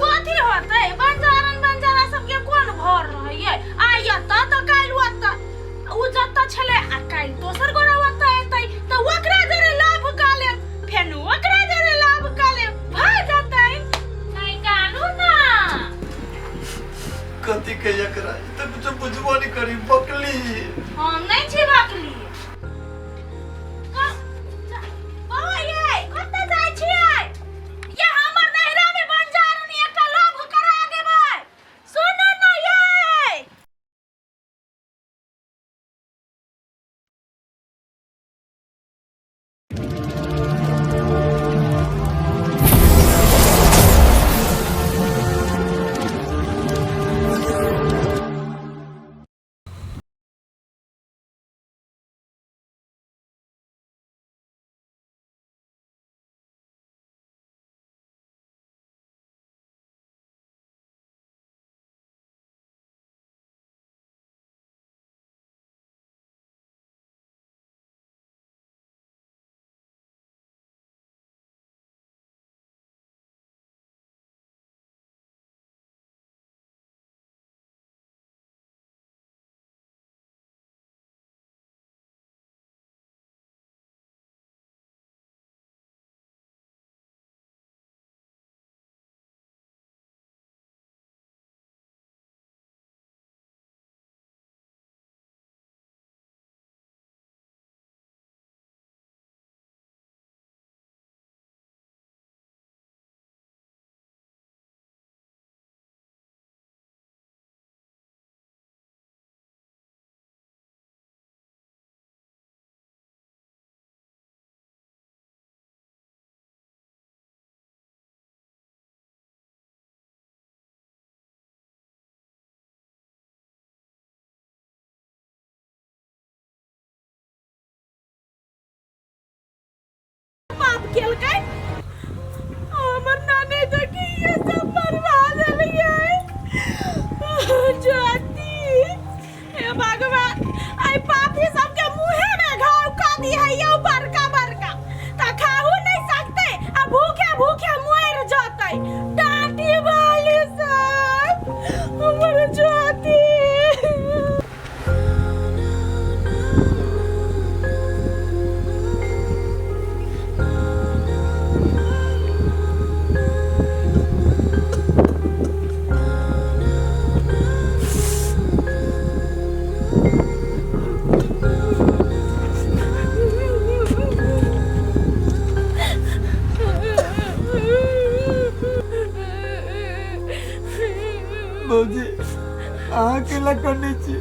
कथी होतै? बंजारन बंजारा सबके कोन भर रहैये? आइ एतऽ तऽ काल्हि ओतऽ। उ जतऽ छलै आ काल्हि दोसर गोरा ओतऽ एतै तऽ ओकरा जरे लाभ कऽ लेब, फेर ओकरा जरे लाभ कऽ लेब। कथी कही एकरा, ई तऽ कुछो बुझबो नहि करी बकली। हम नहीं छी बकली। बौआ ये कतऽ जाइ छियै? ये हमर नैहरा में बंजारनी एकटा लव करा देबै। सुनू ने ये। पाप केलकै हमर नानी देखी ये सब मरवा देलियै। ज्योति हे भगवान, आई पापी सबके मुँहे में घाव का दी है यौ बड़का बड़का, त खाहू नहीं सकते आ भूखे भूखे मर जतै। टाटी वाली सब हमर ज्योति। भौजी अहाँ केला कनै छी?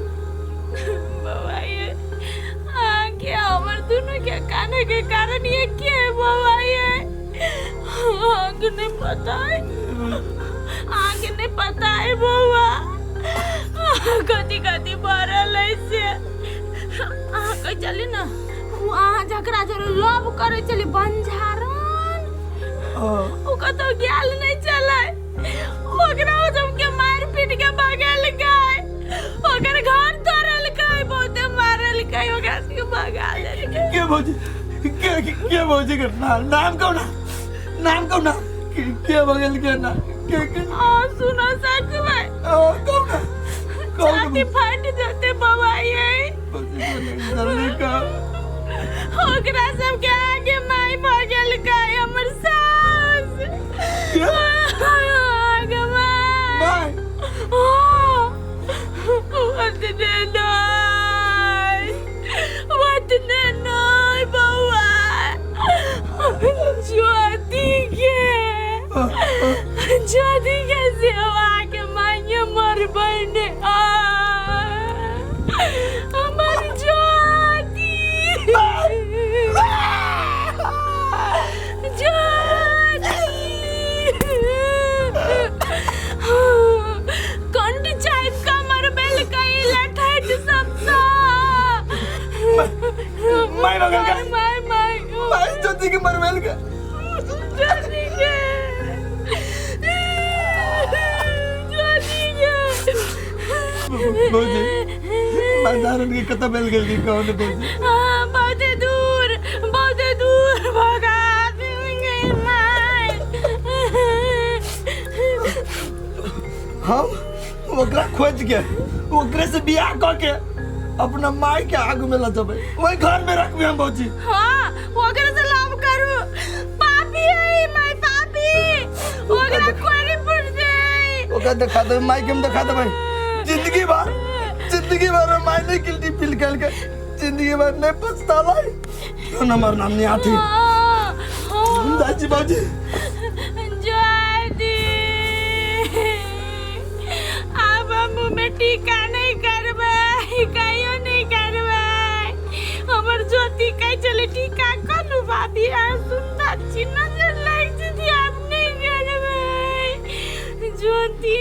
बौआ ये अहाँके हमर दुनू के काने के कारण ये के बौआ ये अहाँके नहीं पता है, अहाँके नहीं पता है बौआ कथी कथी भरल है से। अहाँ कह चली ना ओ अहाँ जकरा जरे लव करे चली बंजारन ओ कतौ गेल नहीं चले, ओकरा ओ सबके मार पीट के भगेलकै, ओकर घर तोड़लकै, बहुते मारलकै, ओकरा सबके भगा देलकै। के भौजी के भौजी के नाम कहू ना, नाम कहू ना, के भगेल के ना के के आ सुनो सकबै कहू ना, छाती फाट जते बौआ ये। जल्दी कहो। ओकरा सबके आगे माय भगेलकै हमर सास। आगे माय वतने नहीं, वतने नहीं बौआ ज्योति के, ज्योति के सेवा के माये मरबै ने हमर ज्योति, ज्योति कंठ चाइप का मरबेल कई लठैत सबसा। माय भगेल का my my my ज्योति के मरबेल का ज्योति के, ज्योति के भौजी बंजारन के कतऽ बेल गेल की कहू ने भौजी? हाँ, बहुते दूर, बहुते दूर भगा देंगे माय। हम ओकरा खोज के ओकरे से बियाह कऽ के अपना माय के आगू में ल जेबै, ओहि घर में रखबै हम भौजी। हाँ ओकरे से लव करू, पापी है माय पापी, ओकरा कोरी पुर दे, ओकरा देखा देबै माय के, हम देखा देबै जिंदगी भर हम माय नहीं गिल्टी फील कर के जिंदगी भर नहीं पछताला न हमर नाम नहीं आठी दादी बाबूजी ज्योति आब हम मुँह में टीका नहीं करबै कहियो नहीं करबै हमर ज्योति कहै छलै टीका करू भाभी आ सुन्दर छी नजर लागि जेतै आब नहीं करबै ज्योति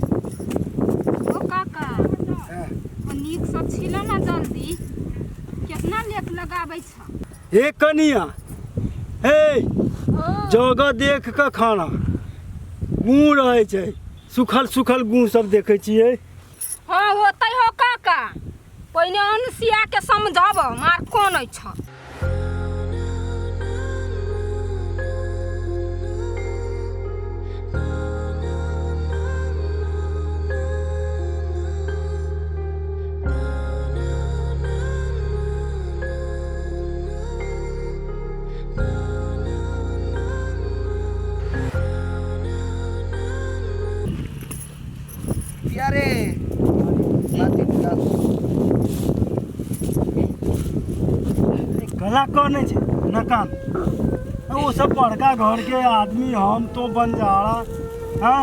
ओ काका ओ नीक सँ छील ना जल्दी कितना लेट लगाबै छ हे कनिया हे जगह देख कऽ खाना गू रहै छै सुखल सुखल गू सब देखै छियै हाँ होतै हो काका पहिने अनुसिया के समझब मार कोन अछि किया रे बाती निकाल गला कौन छै नकाम वो सब बड़का घर के आदमी हम तो बंजारा हाँ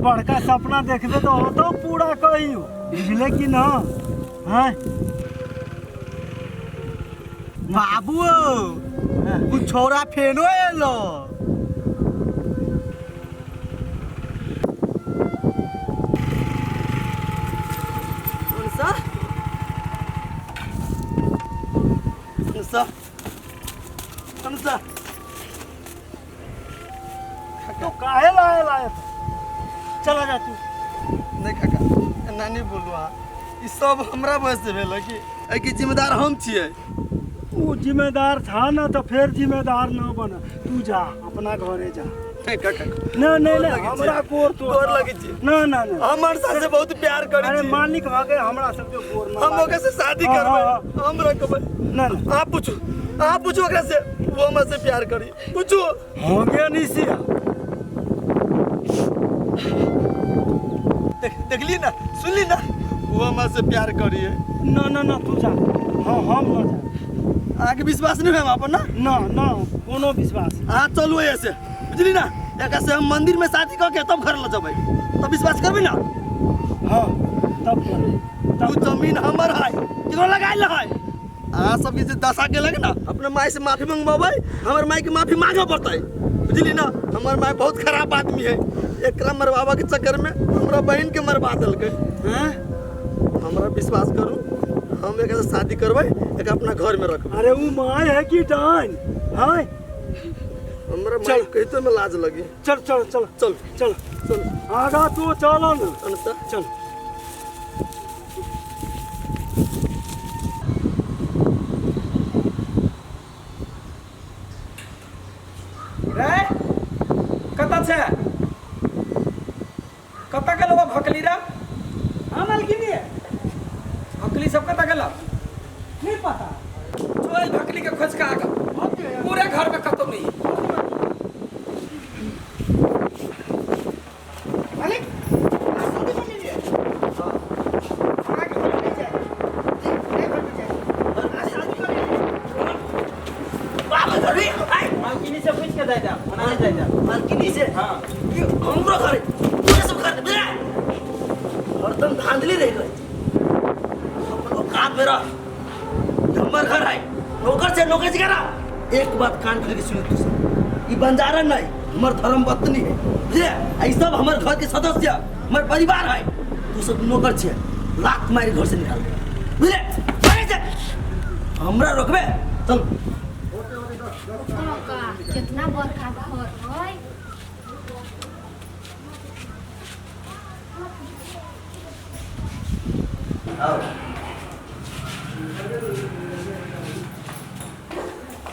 बड़का सपना देखबे तो होतो पूरा कहियो बुझले कि ना हाँ बाबू उ छोरा फेनो एलो सा सा सा तो काहे लाए लाए तो चला जा तू नहीं काका एना नहीं बोलू अहाँ ई सब हमरा वजह से भेल कि एहिके जिम्मेदार हम छियै वो जिम्मेदार था ना तो फिर जिम्मेदार ना बना तू जा अपना घरे जा नहीं काका ना नहीं गोर नहीं लगै छियै। हमरा गोर तो गोर लगै छियै। ना ना ना हमर साथे बहुत प्यार करै अरे छियै। मालिक भऽ गए हमरा सबके गोर ना हम ओकरा से शादी हाँ, करबै हाँ, हम रखबै ना ना आप पूछू आप पूछू ओकरा से वो हमरा से प्यार करी पूछू हो गया निशिया देख देखली ना सुनली ना वो हमरा से प्यार करी है ना ना ना तू जा हाँ हम ना जा अहाँके विश्वास नहीं है अपन ना ना ना कोनो विश्वास नहीं। अहाँ चलू ऐसे बुझली ना एकरा से हम मंदिर में शादी कऽ के तब घर लऽ जेबै तब विश्वास करबै ना हाँ तब करबै उ जमीन हमर है केकरो लगायल है अहाँ सबके जे दशा केलक ना अपना माय से माफी मंगवाबै हमर माय के माफी मांगऽ पड़तै बुझली ना हमर माय बहुत खराब आदमी है एकरा मरवाबऽ के चक्कर में हमरा बहिन के मरवा देलकै हैं हमरा विश्वास करू हम एकरा से शादी करबै एकरा अपना घर में रखबै अरे वो my है कि डाइन हाँ हमरा माय कहितो में लाज लगी चल चल चल चल चल चल आगा तू चल ना अनसा चल रे कतऽ छै कतऽ गेलौ भकली रे हाँ मालकिनी भकली सब कतऽ गेलौ नहीं पता जो एहि भकली के खोज के आगा पूरे घर में कतौ नहीं मालिक शादी कर लीजिए हमरा के घर में जाए नहीं घर में जाए शादी कर लीजिए बाबू धरी आइ मालकिनी से पूछ के जाय जा ओना नहीं जाय जा मालकिनी से हाँ कि हमरो घर तोरे सब घर बुझला हरदम धांधली रह गई अपन औकात में रह हमर घर है नौकर से नौकर से करा एक बात कान खोल के सुन तू सब ई बंजारा नहीं हमर धर्म पत्नी है बुझले आ ई सब हमर घर के सदस्य हमर परिवार है तू सब नौकर छे लात मारी घर से निकाल दे बुझले भागे से हमरा रोकबे चल काका कितना बड़का घर है आओ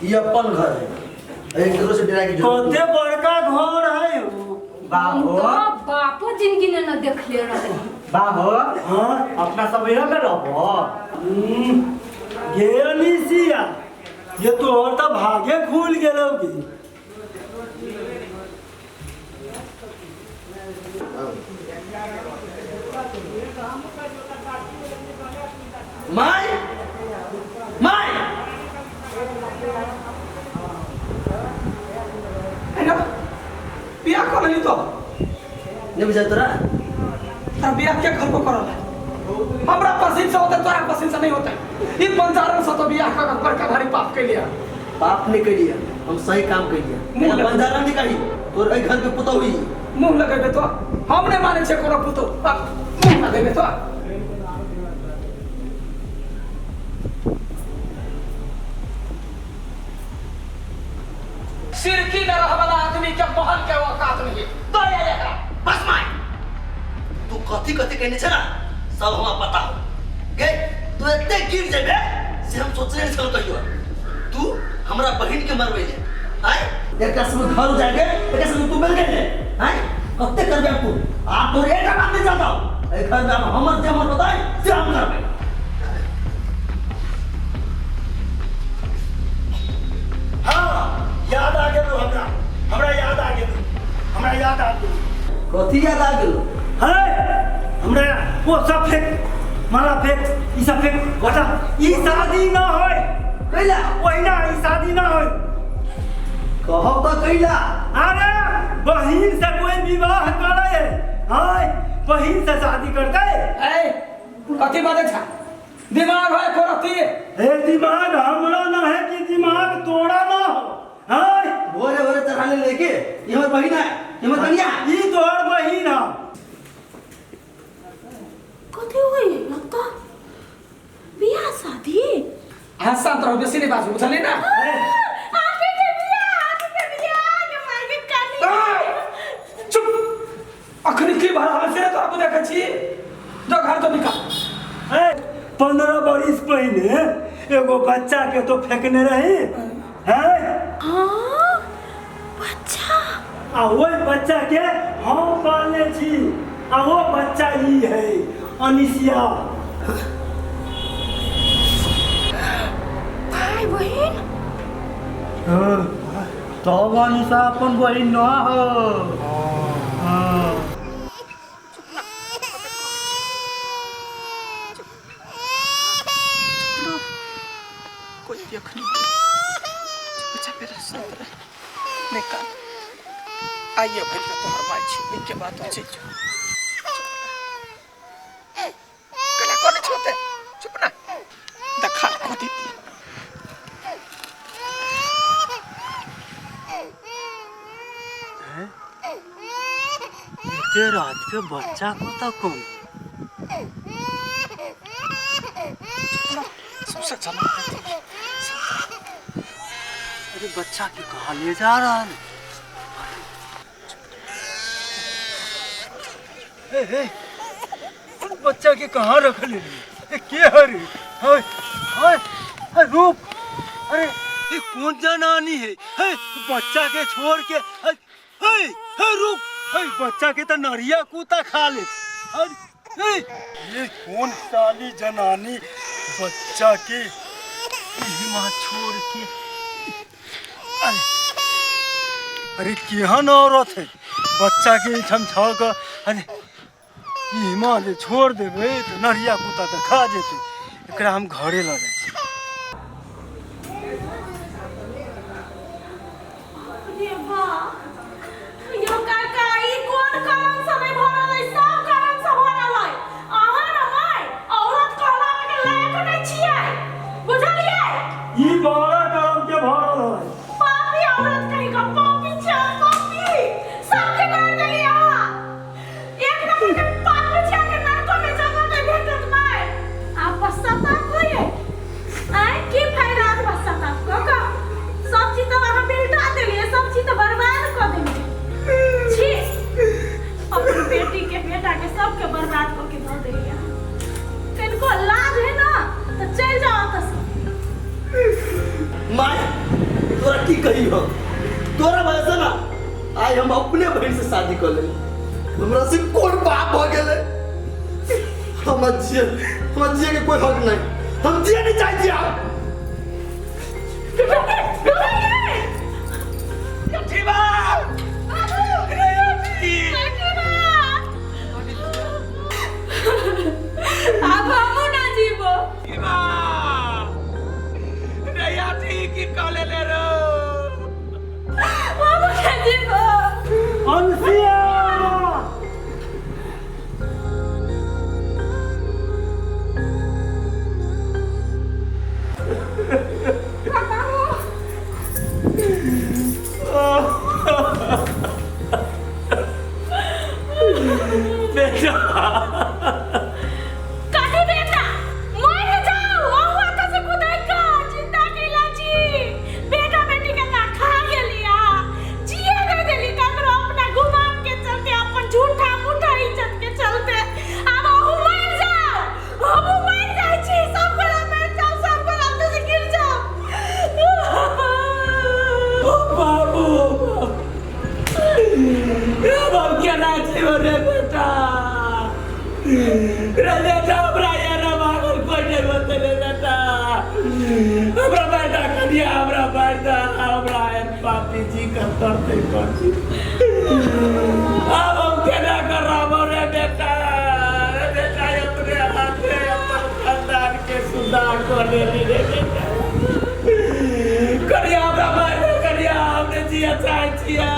ई अपन घर है एक दूसरे से डरा के जरूरत कते बड़का घर है वो। बाबू तो बापो जिंदगी ने न देखले रहे बाबू हाँ अपना सब यहाँ में रहबो गे निशिया ये तोहर तो भागे खुल गेलौ की My my बियाह कर लेली तो नहीं बुझाय तोरा। तार बियाह के घर को करल है? हमरा पसीन से होता, तोरा पसीन से नहीं होता। ई पंचारण से तो बियाह कर बड़का भारी पाप के लिया। पाप नहीं करिया, हम सही काम करिया। बंजारा नहीं कही तोर एहि घर के पुतोहु ही। मुंह लगेबे तो हम नहीं माने छे कोनो पुतोहु। मुंह लगेबे तो सिरकी न रह वाला आदमी के महल के औकात नहीं तो ये एकरा बस my तू कथी कथी कहने छे ना सब हमरा पता हो गे। तू एते गिर जेबे से हम सोचने नहीं छल कहियो। तू हमरा बहिन के मरबै ले आय, एकरा संग घर जाके एकरा संग तू मिल गेले आय, कते करबे तू? आप तोर एक बात नहीं जानता हो। ए घर में हमर जे मन बताए से हम करबे। हां याद आ गेलो हमरा, हमरा याद आ गेलो, हमरा याद आ गेलो। कथी याद आ गेलो? है हमरा वो सब फेंक, माला फेंक, ई सब फेंक, बता ई शादी ना होय। कैला? ओहिना ई शादी ना होय। कहब त कैला? अरे बहिन से कोई विवाह करे हाय, बहिन से शादी करते। ए कथी बात छै? दिमाग है कोरती? ए दिमाग हमरा ना है कि दिमाग तोड़ा ना हो। हाय भोरे भोरे चढ़ाने लेके ई हमर बहिन है, ई हमर कनिया, ई तोहर बहिन है। कथी होई लगता बियाह शादी? हां शांत रहो, बेसी नहीं बाजू, बुझली ना? आके के बियाह, आके के बियाह के मार के काली। चुप, अखनी की भर हम से तोरा को देखै छी जो घर तो निकाल। ए 15 बरिस पहले एगो बच्चा के तो फेंकने रही हैं। हां बच्चा, आ ओइ बच्चा के हम पालने छी, आ वो बच्चा ई है अनिसिया। भाई बहन? हाँ तब अनिसा अपन बहन न हो। हाँ कोई देख नहीं बच्चा मेरा शांत रह नहीं कान आइए भैया तोहर माय छी के बात हो छै। कला कोने छोते चुप ना देखा कथी। इतने रात के बच्चा को तो कौन सबसे चला। अरे बच्चा के कहाँ ले जा रहा है? ए, ए, बच्चा के कहाँ रख ले? के हरे हाय हाय हाय रूप, अरे ये कौन जनानी है? है बच्चा के छोड़ के हाय हाय रूप, हाय बच्चा के तो नरिया कुत्ता खा ले। अरे ये कौन साली जनानी बच्चा के माँ छोड़ के? अरे अरे केहन औरत है बच्चा के एहिठाम छऽ कऽ, अरे ई माँ जे छोड़ देबै तऽ नरिया कुत्ता तऽ खा जेतै। एकरा हम घरे लऽ जाइ छी। यो काका ई कोन कारण से नहीं भरल है? सब कारण से भरल है। अहाँ न माय औरत कहलावे के लायक नहीं छियै, बुझलियै? ई बड़ा काम के भरल है। पापी औरत कहीं का पापी छै, पापी सबके मार देली अहाँ। एक नंबर के पापी छै के नरको में जगह नहीं भेटत माय। आप पश्चाताप होइए आय की फायदा पश्चाताप क क? सब चीज तो अहाँ मिलटा देलियै, सब चीज तो बर्बाद क देलियै। छी अपन बेटी के बेटा के सबके बर्बाद क के धऽ देलियै। कनिको लाज है ना तो चलि जाओ एतऽ से। My तोरा की कही हो, तोरा वजह से ना आइ हम अपने बहन से शादी कर लेली। हमरा से कोन पाप भ गेलै? हमर जिए के कोई हक नहीं, हम जिए नहीं चाहै छी आब। अथी बा रे अथी जीबो। अंशिया बेटा कथी बेटा मर जाओ अहू एतऽ से कुदाइ कऽ चिंता कैला छी बेटा बेटी के ना खा गेली अहाँ जिए दे देली ककरो अपना गुमान के चलते अपन झूठा मूठा इज्जत के चलते। आब अहू मर जाओ हमहू मर जाइ छी सब गोरा मर जाओ सब गोरा एतऽ से गिर जाओ। बाबू अब केना जीव रे बेटा रे बेटा हमरा एना मांगल कोई नहीं होते रे बेटा हमरा बेटा कनिया हमरा बेटा हमरा एहन पापी जी कर करते करती अब हम केना करब रे बेटा रे बेटा अपने हाथे अपन खानदान के सुधार कर लेली रे बेटा कनिया हमरा बेटा कनिया हमने जिया चाहे छिया।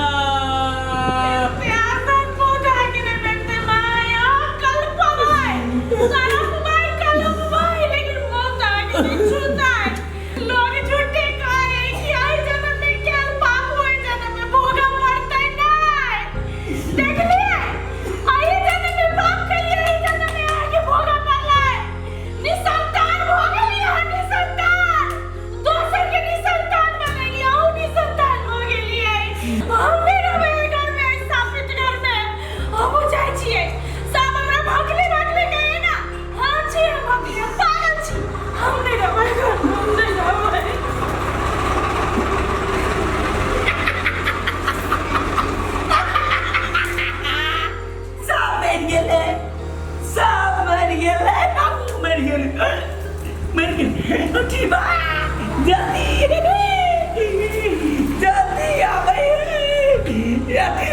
लोग झूठे कहे कि आई जन्म में क्या पाप होई जन्म में भोगा पड़तै नै। देखलिए आई जन्म में पाप कलिए आई जन्म में आके भोगा पड़लै। निसंतान भो गेलिए हम निसंतान दोसर के निसंतान बनेलिए अहूँ निसंतान हो गेलिए। हम नहि रहबै एहि घर में एहि सापित घर में हमहूँ जाइ छियै। सब हमरा भगले भगले कहे ना हम छी हम भगले हम पागल छी हम नहि रहबै घर में हम नहि रहबै। सब मरि गेलै सब मरि गेलै हमहूँ मरि गेलै मरि गेलै उठीबा जल्दी जल्दी आबै जल्दी आबै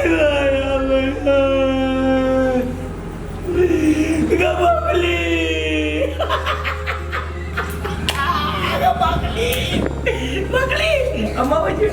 गो बबली गो बबली बबली हम अबै छी।